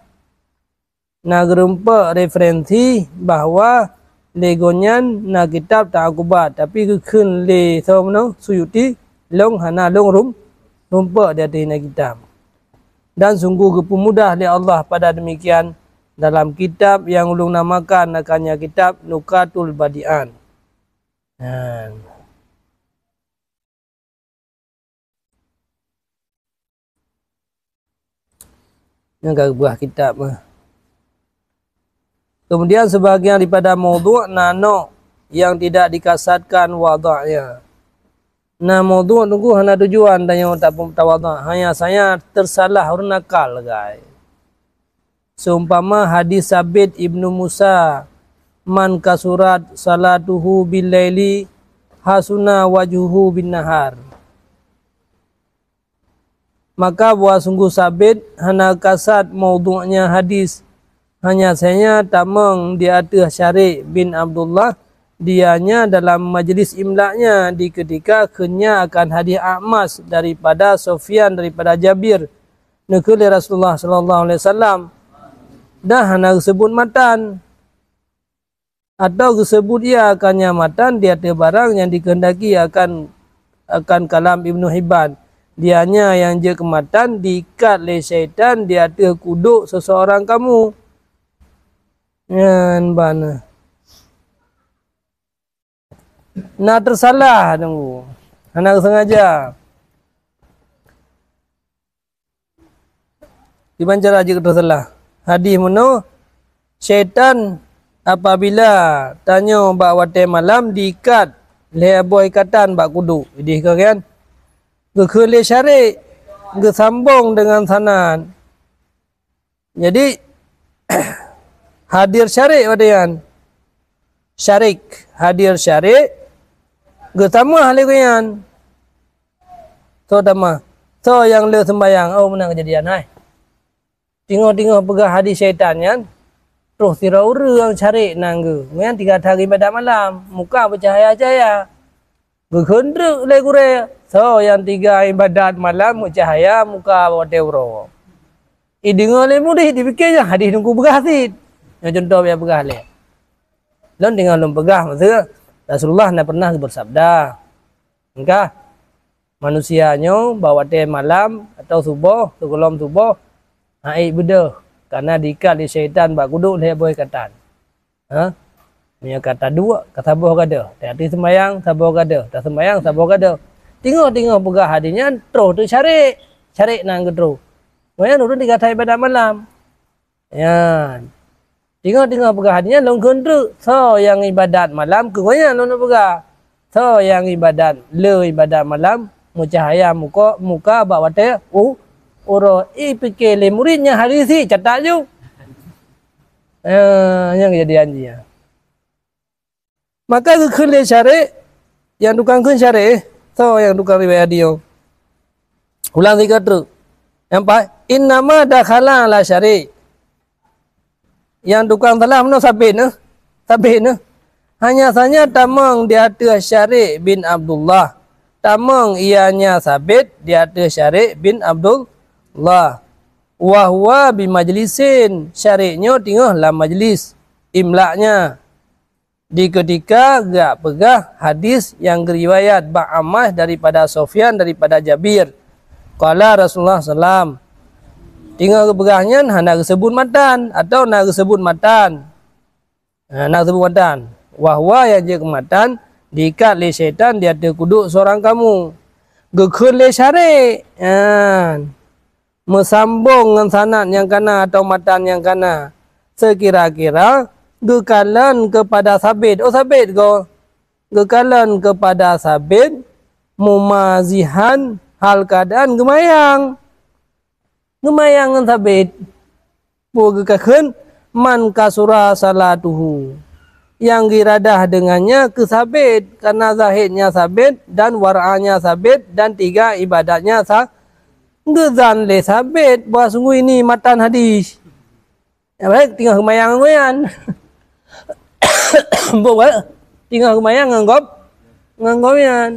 Na geurumpok referensi bahwa lé gobnyan na kitab Ta'aqubat, tapi geukheun lé soe meunoe Suyuti, lôn hana lôn rum-, rumpok di ateueh ini kitab. Dan sungguh geupeumudah lé Allah pada demikian dalam kitab nyang ulôn namakan akannya kitab Nukatul Badi'at. Nyan. Nyan ka geupeugah kitab mah. Kemudian sebahagian daripada maudhu' na nok nyang tidak dikasatkan wadha'nya. Na maudhu' teungku hana tujuan tanyoe ta-, tawadha', hanya saja tersalah ureuëng nakal, guys. Seumpama hadis Sabit Ibnu Musa, "Man kasurat salatuhu bil laili hasuna wajhuhu bin nahar." Maka bahwa sungguh Sabit hana kasat maudhu'nya hadis, hanya saja tamong di ateueh Syarik bin Abdullah, dianya dalam majlis imlaknya di ketika kheun nya akan hadis A'mas daripada Sufyan daripada Jabir, neukheun lé Rasulullah sallallahu alaihi wasallam, dan hana geuseubut matan, atau geuseubut ia akan nya matan di ateueh barang nyang dikeundaki akan, akan kalam Ibnu Hibban. Dianya nyang jeuet keu matan diikat lé syaitan di ateueh kudok seseorang kamu. Nyan bana. Na teusalah teungku. Hana sengaja. Kiban cara jeuet teusalah? Hadis meunoe, syaitan apabila tanyoe bak watée malam diikat lhée boh ikatan bak kudok. Ideh ka kan? Geukheun lé Syarik, geusambong deungon sanad. Jadi, hadir Syarik watée nyan. Syarik, hadir Syarik, geutamah lé gobnyan. Soe tamah? Soe nyang le seumbayang? Oh, meunan keujadian hai. Teungoh-teungoh peugah hadis syaitan nyan, troh sidroe ureuëng Syarik nan geuh. Nyan tiga that ibadat malam, muka beucahaya-cahaya. Geukheun treuk lé gurée, soe nyang tiga ibadat malam meucahya muka watée uroe. Ideungoe lé murit, dipike nyan hadis teungku peugah cit. Nyoe cuntoh nyang peugah lé. Lôn deungoe lôn peugah, maksud Rasulullah na pernah beusabda, engkah manusia nyoe bak watée malam atau suboh, sigohlom suboh, haiek beudôh, Karena diikat lé syaitan bak kudok lhèe boh ikatan. Ha? Meunyoe ka taduek, ka saboh gadoh. Teuhati seumayang, saboh gadoh. Taseumayang, saboh gadoh. Teungoh-teungoh peugah hadis nyan, troh teuh syarek. Syarek nan geutroh. Ngon nyan ureueng tinggai that ibadat malam. Nyan. Teungoh-teungoh peugah hadis nyan, lôn kheun treuk. Soe nyang ibadat malam, keu gobnyan lôn peugah. Soe nyang ibadat, le ibadat malam, meucahya muka, muka bak watèe u-, uroe. Ipike lé murit nyan hadis cit, catat ju. Eh, nyang keujadian jih nyan. Maka geukheun lé syarek, nyang tukang kheun syarek, eh, soe nyang tukang riwayat hadis nyoe? Ulang sigoe treuk. Nyang paih, innama dakhala ala syarek. Nyang tukang salah meunoe Sabit nyoe. Sabit nyoe. Hanya saja tamong di ateueh Syarek bin Abdullah. Tamong ianya Sabit di ateueh Syarek bin Abdullah. Wa huwa bi majlisin. Syarek nyoe teungoh lam majlis. Imlaknya. Di keutika geujak peugah hadis nyang geuriwayat bak Amash daripada Sufyan daripada Jabir. Qala Rasulullah sallam. Teungoh geupeugah nyan hana geuseubut matan atau na geuseubut matan. Ha, na geuseubut matan. Wa huwa nyang jeuet keu matan diikat lé syaitan di ateueh kudok seorang kamu. Geukheun lé syarek. Nyan. Meusambong ngon sanad nyang kana atau matan nyang kana, seukira-kira geukalon keupada Sabit. Oh, Sabit goe. Geukalon keupada Sabit, mumazihan hal keuadaan geumayang. Geumayang ngon Sabit. Peue geukheun, "Man kasura salatuhu." Nyang geuradah deungannya keu Sabit, karena zahidnya Sabit dan waranya Sabit dan tiga ibadatnya sa-, Geuzan lé Sabit bahwa sungguh ini matan hadis. Ya, baik, teungoh geumayang ngon nyan. Buk, baik, teungoh geumayang ngon gob, ngon gobnyan.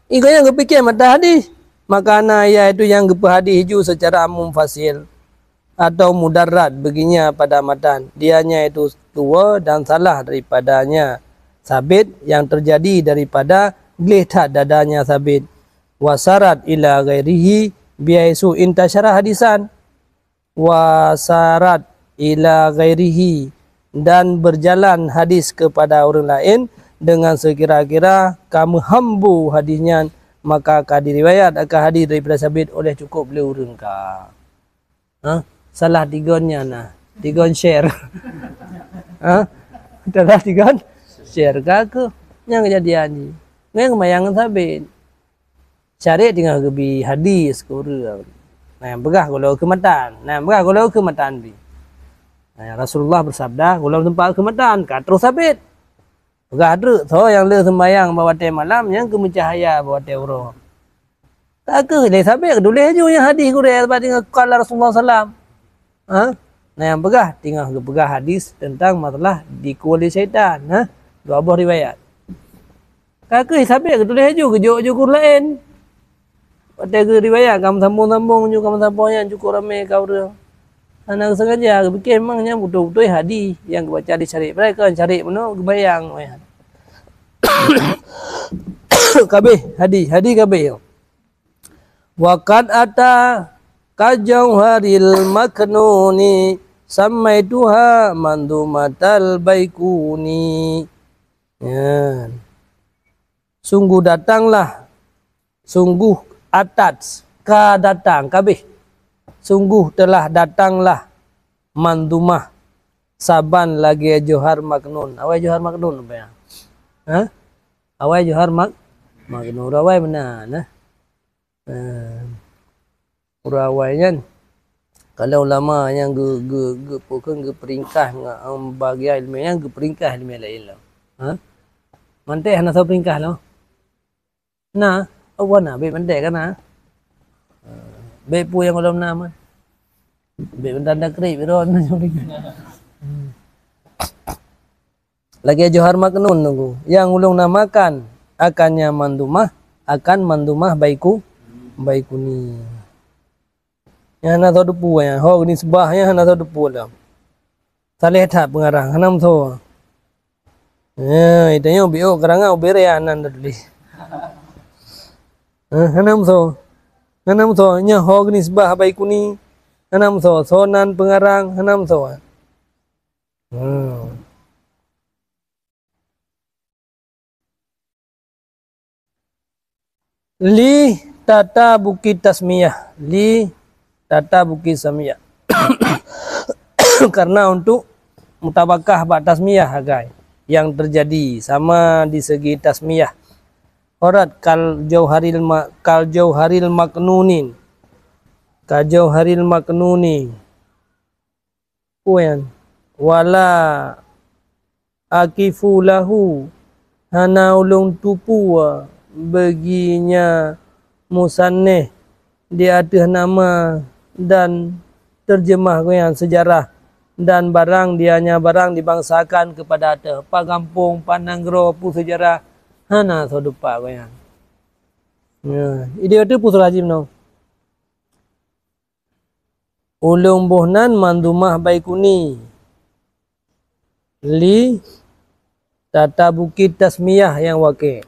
Gobnyan geupike matan hadis. Maka na yaitu nyang geupeuhadis ju secara munfasil atau mudarrad baginya pada matan. Dianya itu tuwoe dan salah daripadanya Sabit yang terjadi daripada gleh that dadanya Sabit. Wasarat ila ghairihi bihaisu intasyara hadisan. Wasarat ila ghairihi, dan berjalan hadis kepada ureuëng laén dengan sekira-kira ka meuhambu hadis nyan, maka ka diriwayat akan hadis daripada Sabit oleh cukup lé ureuëng ka. Ha? Salah tigon nyan nah. Tigon share. Ha? Salah tigon share ka keuh. Nyang kejadian jih. Ngon geumayang ngon Sabit. Syarek teungoh geubi hadis keu ureuëng. Nah, nyang peugah gohlom keu matan. Nah, nyang peugah gohlom keu matan pih. Nah, Rasulullah bersabda, gohlom teumpat keu matan, ka troh Sabit. Peugah treuk, soe nyang le seumbahyang bak watée malam, nyang keu meucahya bak watée uroe. Ka keuh lé Sabit, geutuléh ju nyang hadis gurée, sabab teungoh qala Rasulullah sallam. Ha? Nah, nyang peugah, teungoh geupeugah hadis teuntang masalah dikue lé syaitan, ha? Dua boh riwayat. Ka keuh Sabit geutuléh ju, geujok ju keu ureuëng laén. Watée geuriwayat, ka meusambong-sambong ju, ka meusambong nyan cukup ramé ka ureuëng. Hana geusengaja, geupike memang nyan beutôi-beutôi hadis nyang geubaca di Syarek. Padahai kon Syarek bunoe geubayang, oh ya. Ka abéh hadis, hadis ka abéh. Wa qad ata ka jauharil maknuni, sammaituha mandumatal baikuni. Nyan. Sungguh datanglah, sungguh atat, ka datang, ka abéh. Sungguh telah datanglah mandumah saban lagée johar maknun. Awai johar maknun apa ya? Ha? Awai johar mak-, maknun. Awai beuna, nah. Eh, ureuëng awai nyan, kalau ulama nyang geu-, geu-, geu-, pokon geuperingkah ngon, em, bagian ilmiah nyan geuperingkah ilmiah laén lom. Ha? Mantek hana soe peringkah lom. Na, Allah na, bek mantek ka na. Eh, bek peue nyang ulôn na man. Bek bentang dak krip ron. Lagée johar maknun nunggu. Nyang ulôn namakan akannya mandumah, akan mandumah baiku, baikuni. Nyang hana soe teupeue nyan, ho geunisbah nyan hana soe teupeue lom. Saléh that peungarang, hana meusoe. Eh, tanyoe biôk keurangah ubé raya nan tatuléh. Eh, hana meusoe. Hana meusoe, nyan ho geunisbah baikuni. Hana meusoe, soe nan peungarang, hana meusoe. Hmm. Li tata bukit tasmiyah, li tata bukit tasmiyah. Karena untuk mutabakah bak tasmiyah agai yang terjadi sama di segi tasmiyah. Horat kal jauharil ma-, kal jauharil maknunin. Kal jauharil maknuni. Peue nyan? Wala akifu lahu, hana ulôn tupue bagi nya musannif di ateueh nama dan terjemah gobnyan sejarah dan barang dia nya barang dibangsakan kepada ateueh pa gampông, pa nanggroe, peue sejarah, hana soe tupue gobnyan. Ya, idéh ateueh peue salah jimeunoe. Ulôn boh nan mandumah Baikuni. Li tata bukit tasmiyah nyang wakée.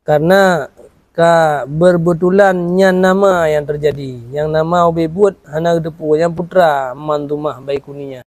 Karena ka beubeutulan nyan nama nyang teujadi. Nyang nama ubé buet hana geuteupeue, nyang putra mandumah Baikuni nyan.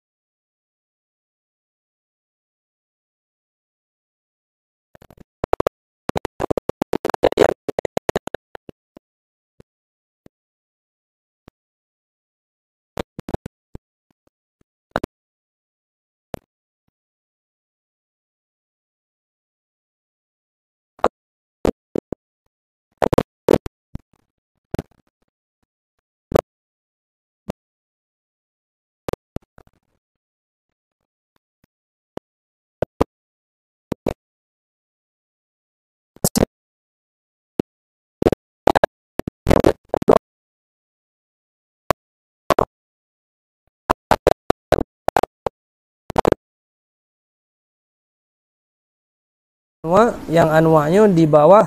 Anwa, nyang anwa nyoe di bawah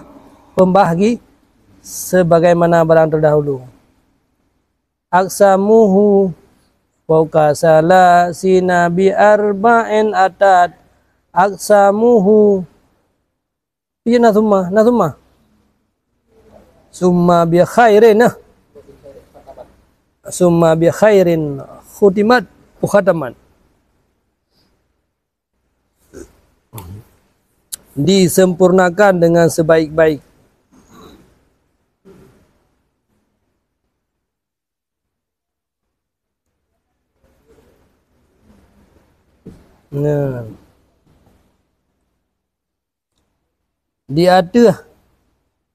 peumbahgi sebagaimana barang terdahulu. Aqsamuhu fauqa salasina bi arba'in atat. Aqsamuhu. Iya na summa, na summa. Summa bi khairin, nah. Summa bi khairin khutimat, khataman. Disempurnakan dengan sebaik-baik. Nah. Di ateueh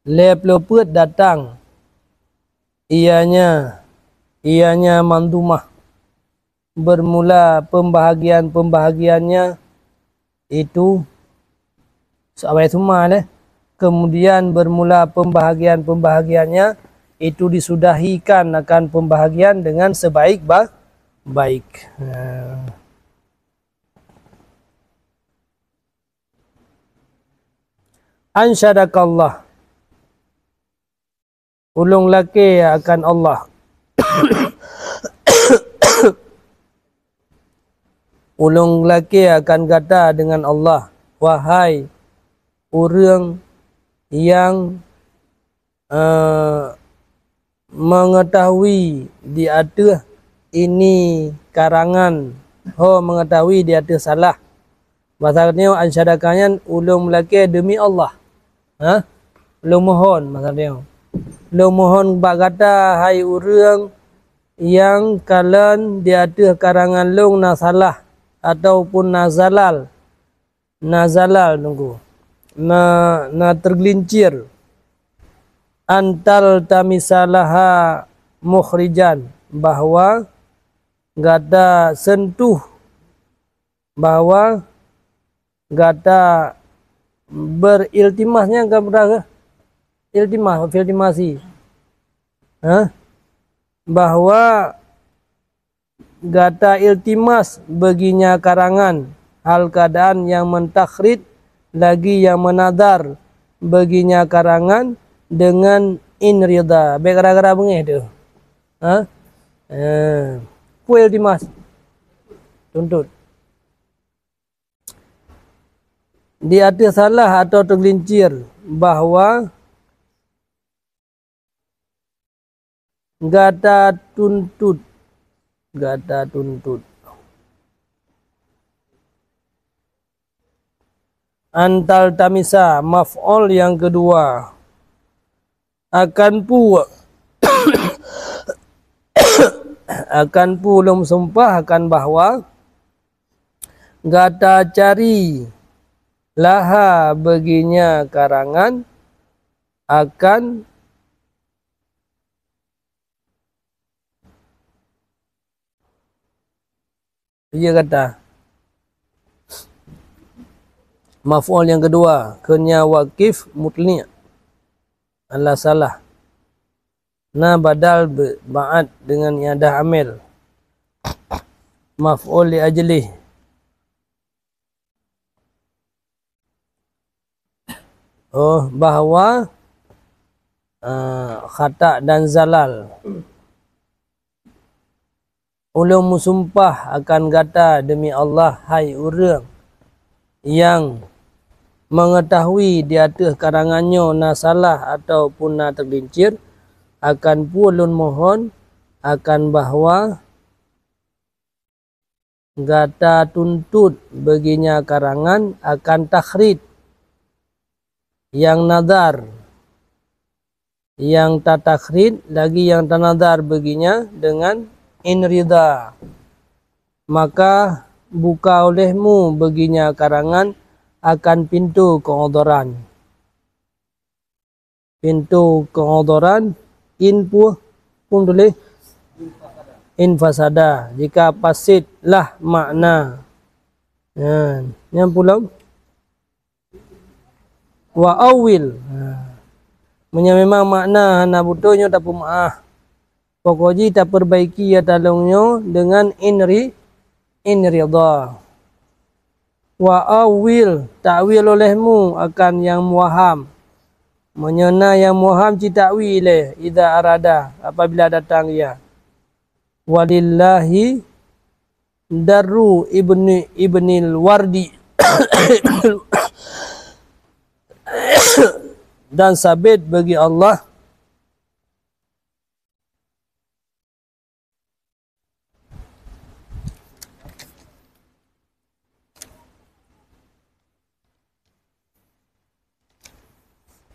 lhèe plôh peuet datang, ianya, ianya mandumah. Bermula pembahagian-pembahagiannya itu, sabai summa lé. Kemudian bermula pembahagian-pembahagiannya itu disudahikan akan pembahagian dengan sebaik ba-, baik. Nah. Ansyadakallah. Ulôn lakée akan Allah. Ulôn lakée akan gata dengan Allah, wahai ureuëng nyang, eh, mengetahui di ateueh ini karangan, ho mengetahui di ateueh salah. Basa nyoe ansyadaka nyan ulôn meulakée deumi Allah. Ha? Lôn mohon, basa nyoe. Lôn mohon bak gata, hai ureuëng nyang kalon di ateueh karangan lôn na salah ataupun na zalal. Na zalal, teungku. Na, na tergelincir. Antal tamisalaha mukhrijan, bahwa gata sentuh, bahwa gata beriltimas, nyan ka peugah iltimas, filtimasi. Ha? Bahwa gata iltimas beuginya karangan, hal keadaan nyang mentakhrid lagi nyang meunadhar beuginya karangan deungon in ridha. Bék gara-gara beungéh teuh. Ha? Eh, peue iltimas? Tuntut. Di ateueh salah atawa teugelincir bahwa gata tuntut gata tuntut. An taltamisa, maf'ul nyang keudua. Akan peue, akan peue lôn sumpah akan bahwa gata cari laha beuginya karangan akan Iya gata. Maf'ul nyang keudua, keu nya waqif mutli' ala salah. Na badal be-, ba'at deungon i'adah amil. Maf'ul li ajlih. Oh, bahwa, eh, khata dan zalal. Ulôn meusumpah akan gata demi Allah, hai ureuëng nyang meungeutahui di ateueh karangan nyoe na salah ataupun na teugincir, akan peue lôn mohon akan bahwa gata tuntut beuginya karangan akan takhrid nyang nazar, nyang tatakhrid lagi nyang tanazar beuginya deungon in ridha. Maka buka olehmu beuginya karangan akan pintoe keu'udhuran. Pintoe keu'udhuran in pu-, pun tuléh in fasada, jika fasid lah makna. Nyan, nyan pulang. Wa awil. Ha. Meunyoe memang makna hana beutôi nyoe tapeumaah. Pokok jih tapeurbaiki ata lôn nyoe deungon in ri-, in ridha. Wa awil, takwil olehmu akan nyang muwaham. Meunyoe na nyang muwaham ci takwil lé, idza arada, apabila datang ia. Walillahi darru ibni, ibnil wardi. Dan sabit bagi Allah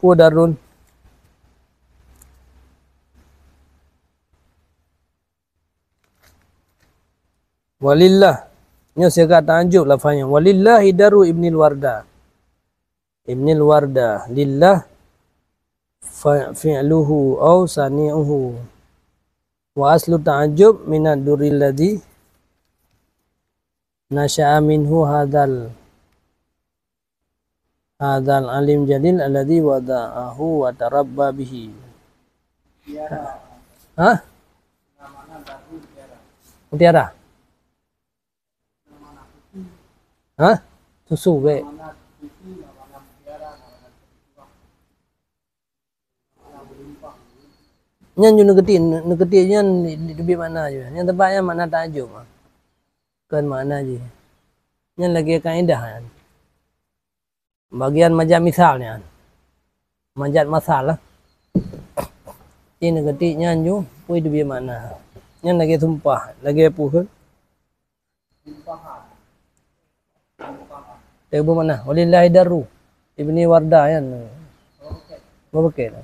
Peue darun? Walillah. Nyoe siga taanjub lafaz nyoe. Walillahi daru ibnil warda. Ibnil warda. Lillah fa-, fi'luhu au sani'uhu. Wa aslu ta'ajjub minad durril ladzi nasya'a minhu hadzal, hadzal alim jalil alladzi wada'ahu wa tarabba bihi. Hah? Mutiara? Hah? Susu bèk. Nyan ju neukeutiek, neukeutiek nyan di, di, di makna ju. Nyan teumpat nyan makna taajub. Kon makna jih. Nyan lagèe kaidah nyan. Bagian majat misal nyan. Majat masal lah. Di neukeutiek nyan ju, pui teubiet makna. Nyan lagèe sumpah, lagèe peue? Teubu mana? Walillahi darru ibni warda nyan. Bubukit.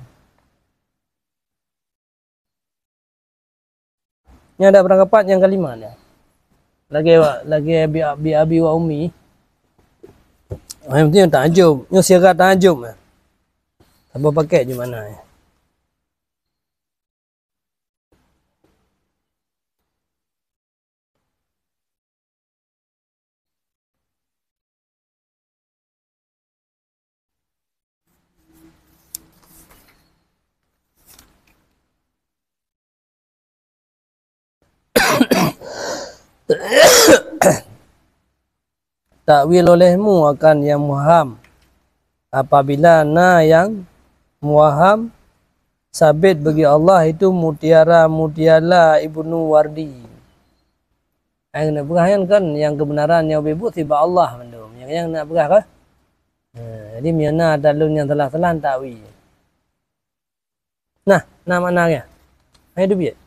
Nyan ada peurangkapat nyang kalima nyan. Lagèe wa-, lagèe bi, bi abi wa ummi. Yang penting taajub. Nyoe siaga taajub. Saboh paket ju makna. Takwil olehmu akan nyang muwaham. Apabila na nyang muwaham, sabit bagi Allah itu mutiara-mutiara Ibnu Wardi. Nyang neupeugah nyan kan nyang keubeunaran nyang ubé buet sibak Allah mandum. Nyang, nyang neupeugah kan? Ha, jadi meunyoe na ata lôn nyang salah-salah takwil. Nah, na makna nyan. Hai dubiet.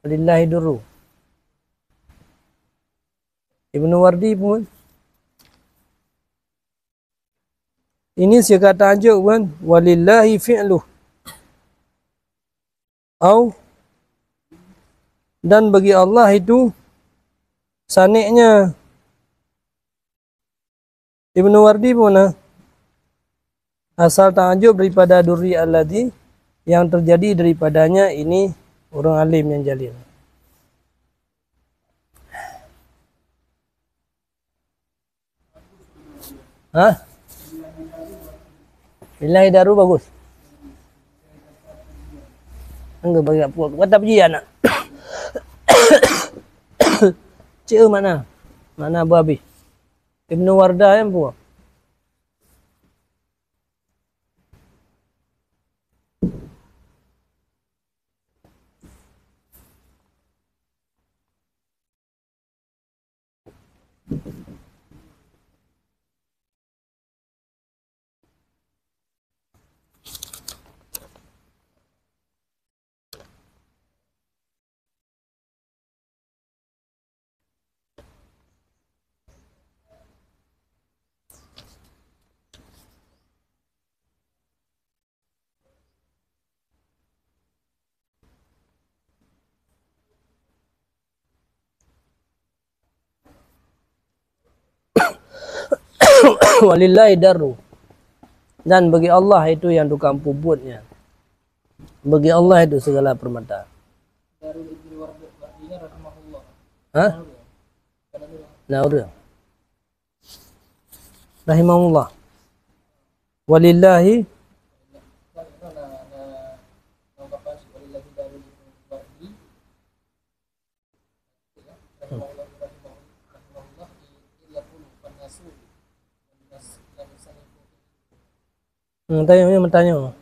Lillahi durru. Ibnu Wardi pun. Ini sikat ta'ajub kan? Walillahi fi'luh. Au, dan bagi Allah itu saneknya. Ibnu Wardi pun, nah, asal ta'ajub daripada durri alladzi yang terjadi daripadanya ini orang alim yang jalil. Ha? Lillahi daru bagus. Angga bagi puak. Kata puji anak. Ceu makna. Makna buah habis. Ibnu Wardah yang buah. Walillahi darru. Dan bagi Allah itu yang tukang peubuetnya. Bagi Allah itu segala permata. Ha? Nah, udah. Rahimahullah. Walillahi. Hmm, tanya, tanya.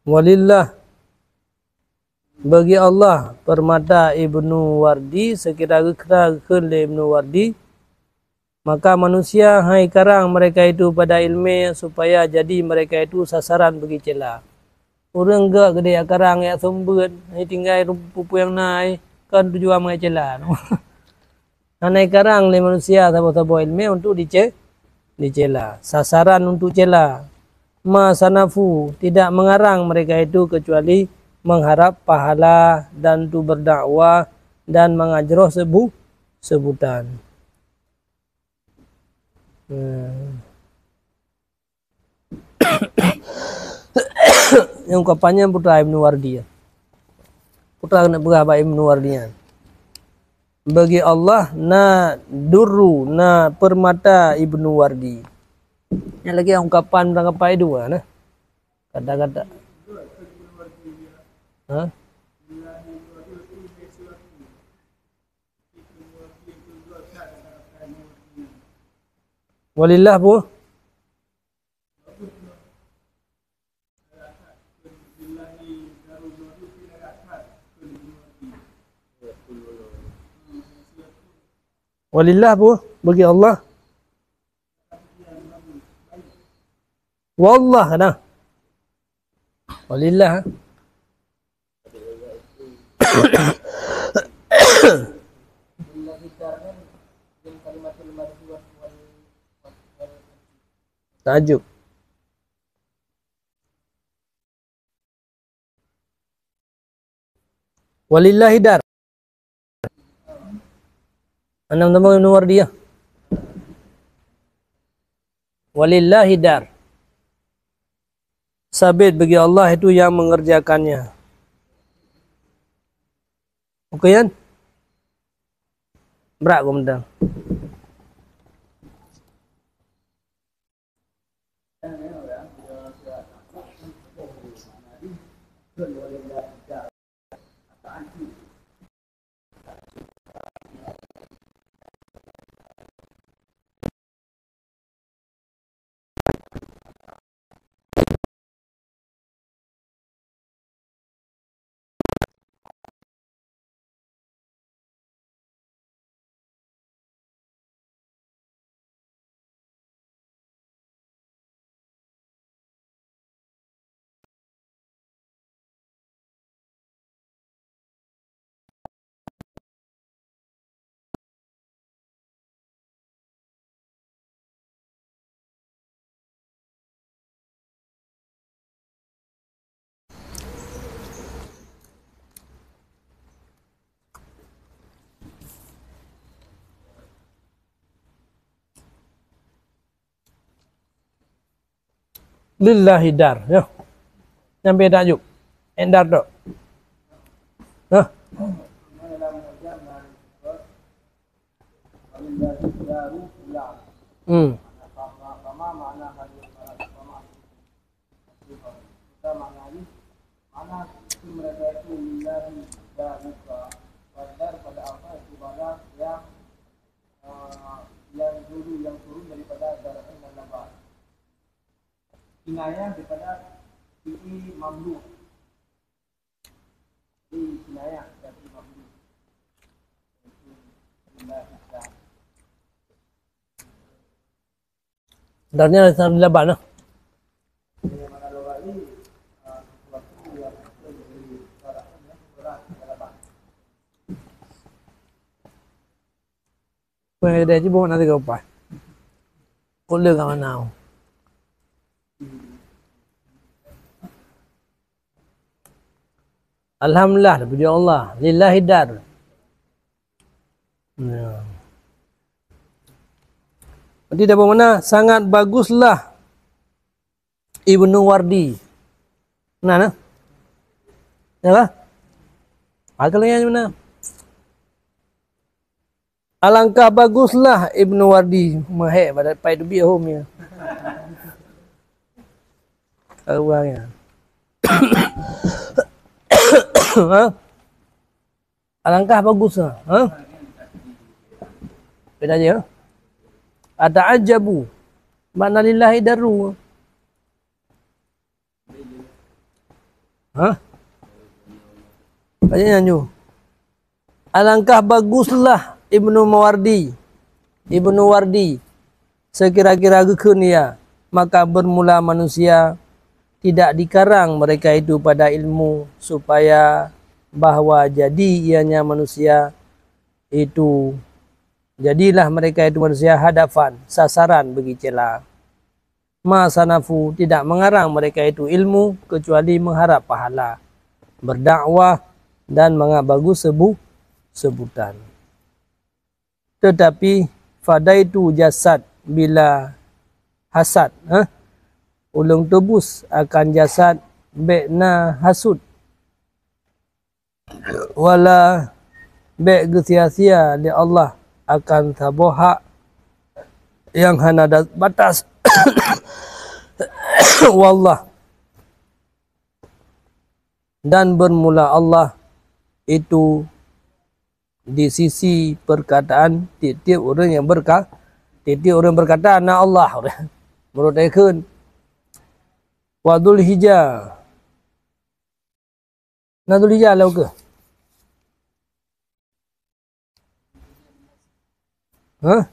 Walillah, bagi Allah, permata Ibnu Wardi, sekira geukheun lé Ibnu Wardi, maka manusia hai karang mereka itu pada ilmé supaya jadi mereka itu sasaran bagi cela. Ureuëng gak geude karang yak seumbeuet, hai tinggai rumput nyang na, kan tujuan meucela. Hana ikarang lé manusia saboh-saboh ilmé untuk dice-, dicela. Sasaran untuk cela. Ma sanafu, tidak mengarang mereka itu kecuali mengharap pahala dan untuk berdakwah dan mengajroh sebu-, sebutan. Hmm. Nyang ka panyang putra Ibnu Wardi. Putra keuneuk peugah bak Ibnu Wardi nyan. Bagi Allah na durru, na permata Ibnu Wardi. Nyan lagée ungkapan ureuëng kapai dua nah. Kata-kata. Ha? Walillah bu. Walillah bu, bagi Allah. Wallah, nah. Walillah. Tajuk. Walillahi dar. Anam teuma Ibnu Wardi ya. Walillahi dar. Sabit bagi Allah itu yang mengerjakannya. Oke kan? Berat kau mentang. Lillahi dar, ya. Nyampe tajuk. Endar tu. Hah? Hmm. Kinayah daripada fi'il mamduh. Jadi, kinayah dari mamduh. Darnya dari laban lah. Peue deh jibôh na tiga upai. Kok le ka mana? Alhamdulillah, puji Allah. Lillahi dar. Ya. Berarti dah mana? Sangat baguslah Ibnu Wardi. Nah, nah. Ya lah? Apa lagi yang mana? Alangkah baguslah Ibnu Wardi. Mahek pada pai tu biar home ya. Awang ya. Ha? Alangkah bagusnya. Ha? Beda je. Ata'ajjabu. Makna lillahi daru. Ha? Tanya nyan ju. Alangkah baguslah Ibnu Mawardi, Ibnu Wardi, sekira-kira geukheun ia, maka bermula manusia tidak dikarang mereka itu pada ilmu, supaya bahwa jadi ianya manusia itu, jadilah mereka itu manusia hadafan, sasaran bagi cela. Ma sanafu, tidak mengarang mereka itu ilmu kecuali mengharap pahala, berdakwah, dan mangat bagus sebu-, sebutan. Tetapi fadaitu jasad bila hasad, eh? Ulôn tebus akan jasad bék na hasut. Wala bék geusia-sia lé Allah akan saboh hak nyang hana da-, batas. Wallah, dan bermula Allah itu di sisi perkataan tiep-tiep ureuëng nyang berka-, tiep-tiep ureuëng berkata, "Na Allah." Meunurot ikheun. Wa Dzulhijjah. Na Dzulhijjah lam keuh? Hah?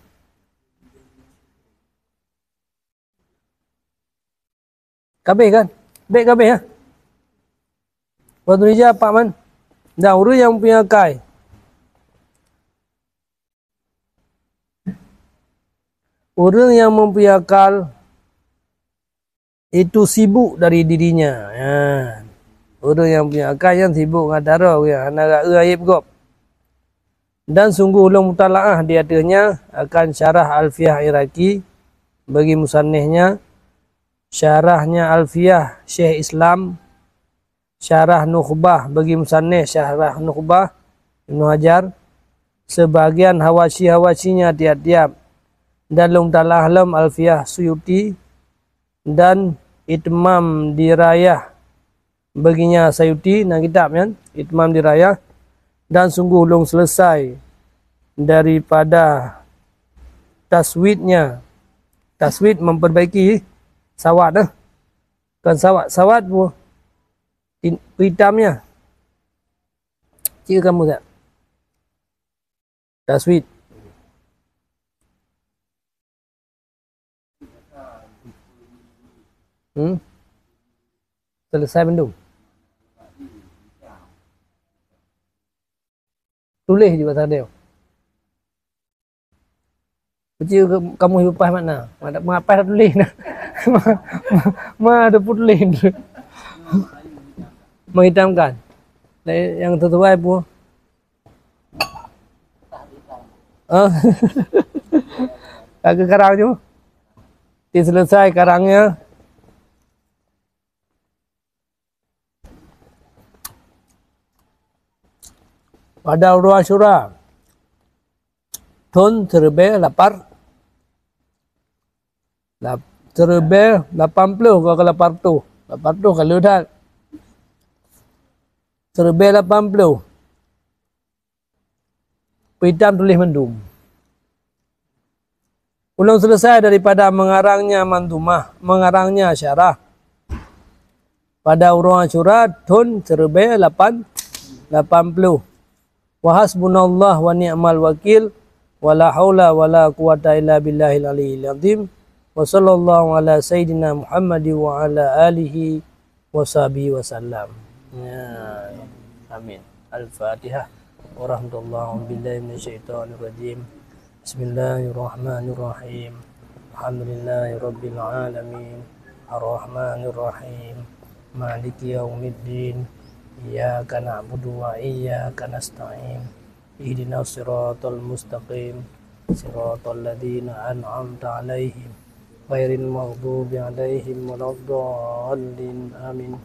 Ka abéh kan? Bék ka abéh, ha? Wa Dzulhijjah pat man? Dan ureuëng nyang mempunyai akai. Ureuëng nyang mempunyai akal itu sibuk dari dirinya. Ya. Ureuëng nyang punya akai nyan sibuk ngon atra, nyang hana rasa aib gob. Dan sungguh ulôn mutalaah di ateueh nyan akan syarah Alfiyah Iraqi bagi musannifnya, syarahnya Alfiyah Syekh Islam, syarah Nukhbah bagi musannif, syarah Nukhbah Ibnu Hajar, sebagian hawashi-hawashinya tiap-tiap, dan lôn talaah lom Alfiyah Suyuti dan Itmam Dirayah baginya Sayuti, na kitab nyan, Itmam Dirayah, dan sungguh lôn selesai daripada taswidnya. Taswid memperbaiki sawat, eh. Bukan sawat, sawat pu-, in-, hitamnya. Cik kamu tak? Taswid. Hmm? Selesai bandum. Tuléh juga tadi. Kecil ke-, kamu lepas makna. Mak, mak lepas dah tuléh nah. Ma, ma, ma ada pun tuléh. Menghitamkan. Dan yang tertuai pun. Ah. Lagu karang tu. Ti selesai karangnya. Pada uroe Asyura, thon siribèe lapan, lap-, siribèe lapan ploh, ka lapan reutôh. Lapan reutôh ka le that. Siribèe lapan ploh. Peuitam tuléh mandum. Ulôn seuleusoe daripada meungarangnya mandumah, meungarangnya syarah. Pada uroe Asyura thon siribèe lapan, lapan ploh. Wa hasbunallah wa ni'mal wakil, wa la haula wa la quwwata illa billahil aliyyil azim. Wa sallallahu ala sayyidina Muhammadin wa ala alihi wa sahbihi wa sallam. Ya. Amin. Al-Fatihah. Warahmatullahi, a'udzubillahi minasyaitonirrajim. Bismillahirrahmanirrahim. Alhamdulillahirabbil alamin. Arrahmanirrahim. Maliki yaumiddin. Iyyaka na'budu wa iyyaka nasta'in. Ihdinas siratal mustaqim. Siratal ladzina an'amta 'alaihim, ghairil maghdubi 'alaihim waladdallin. Amin.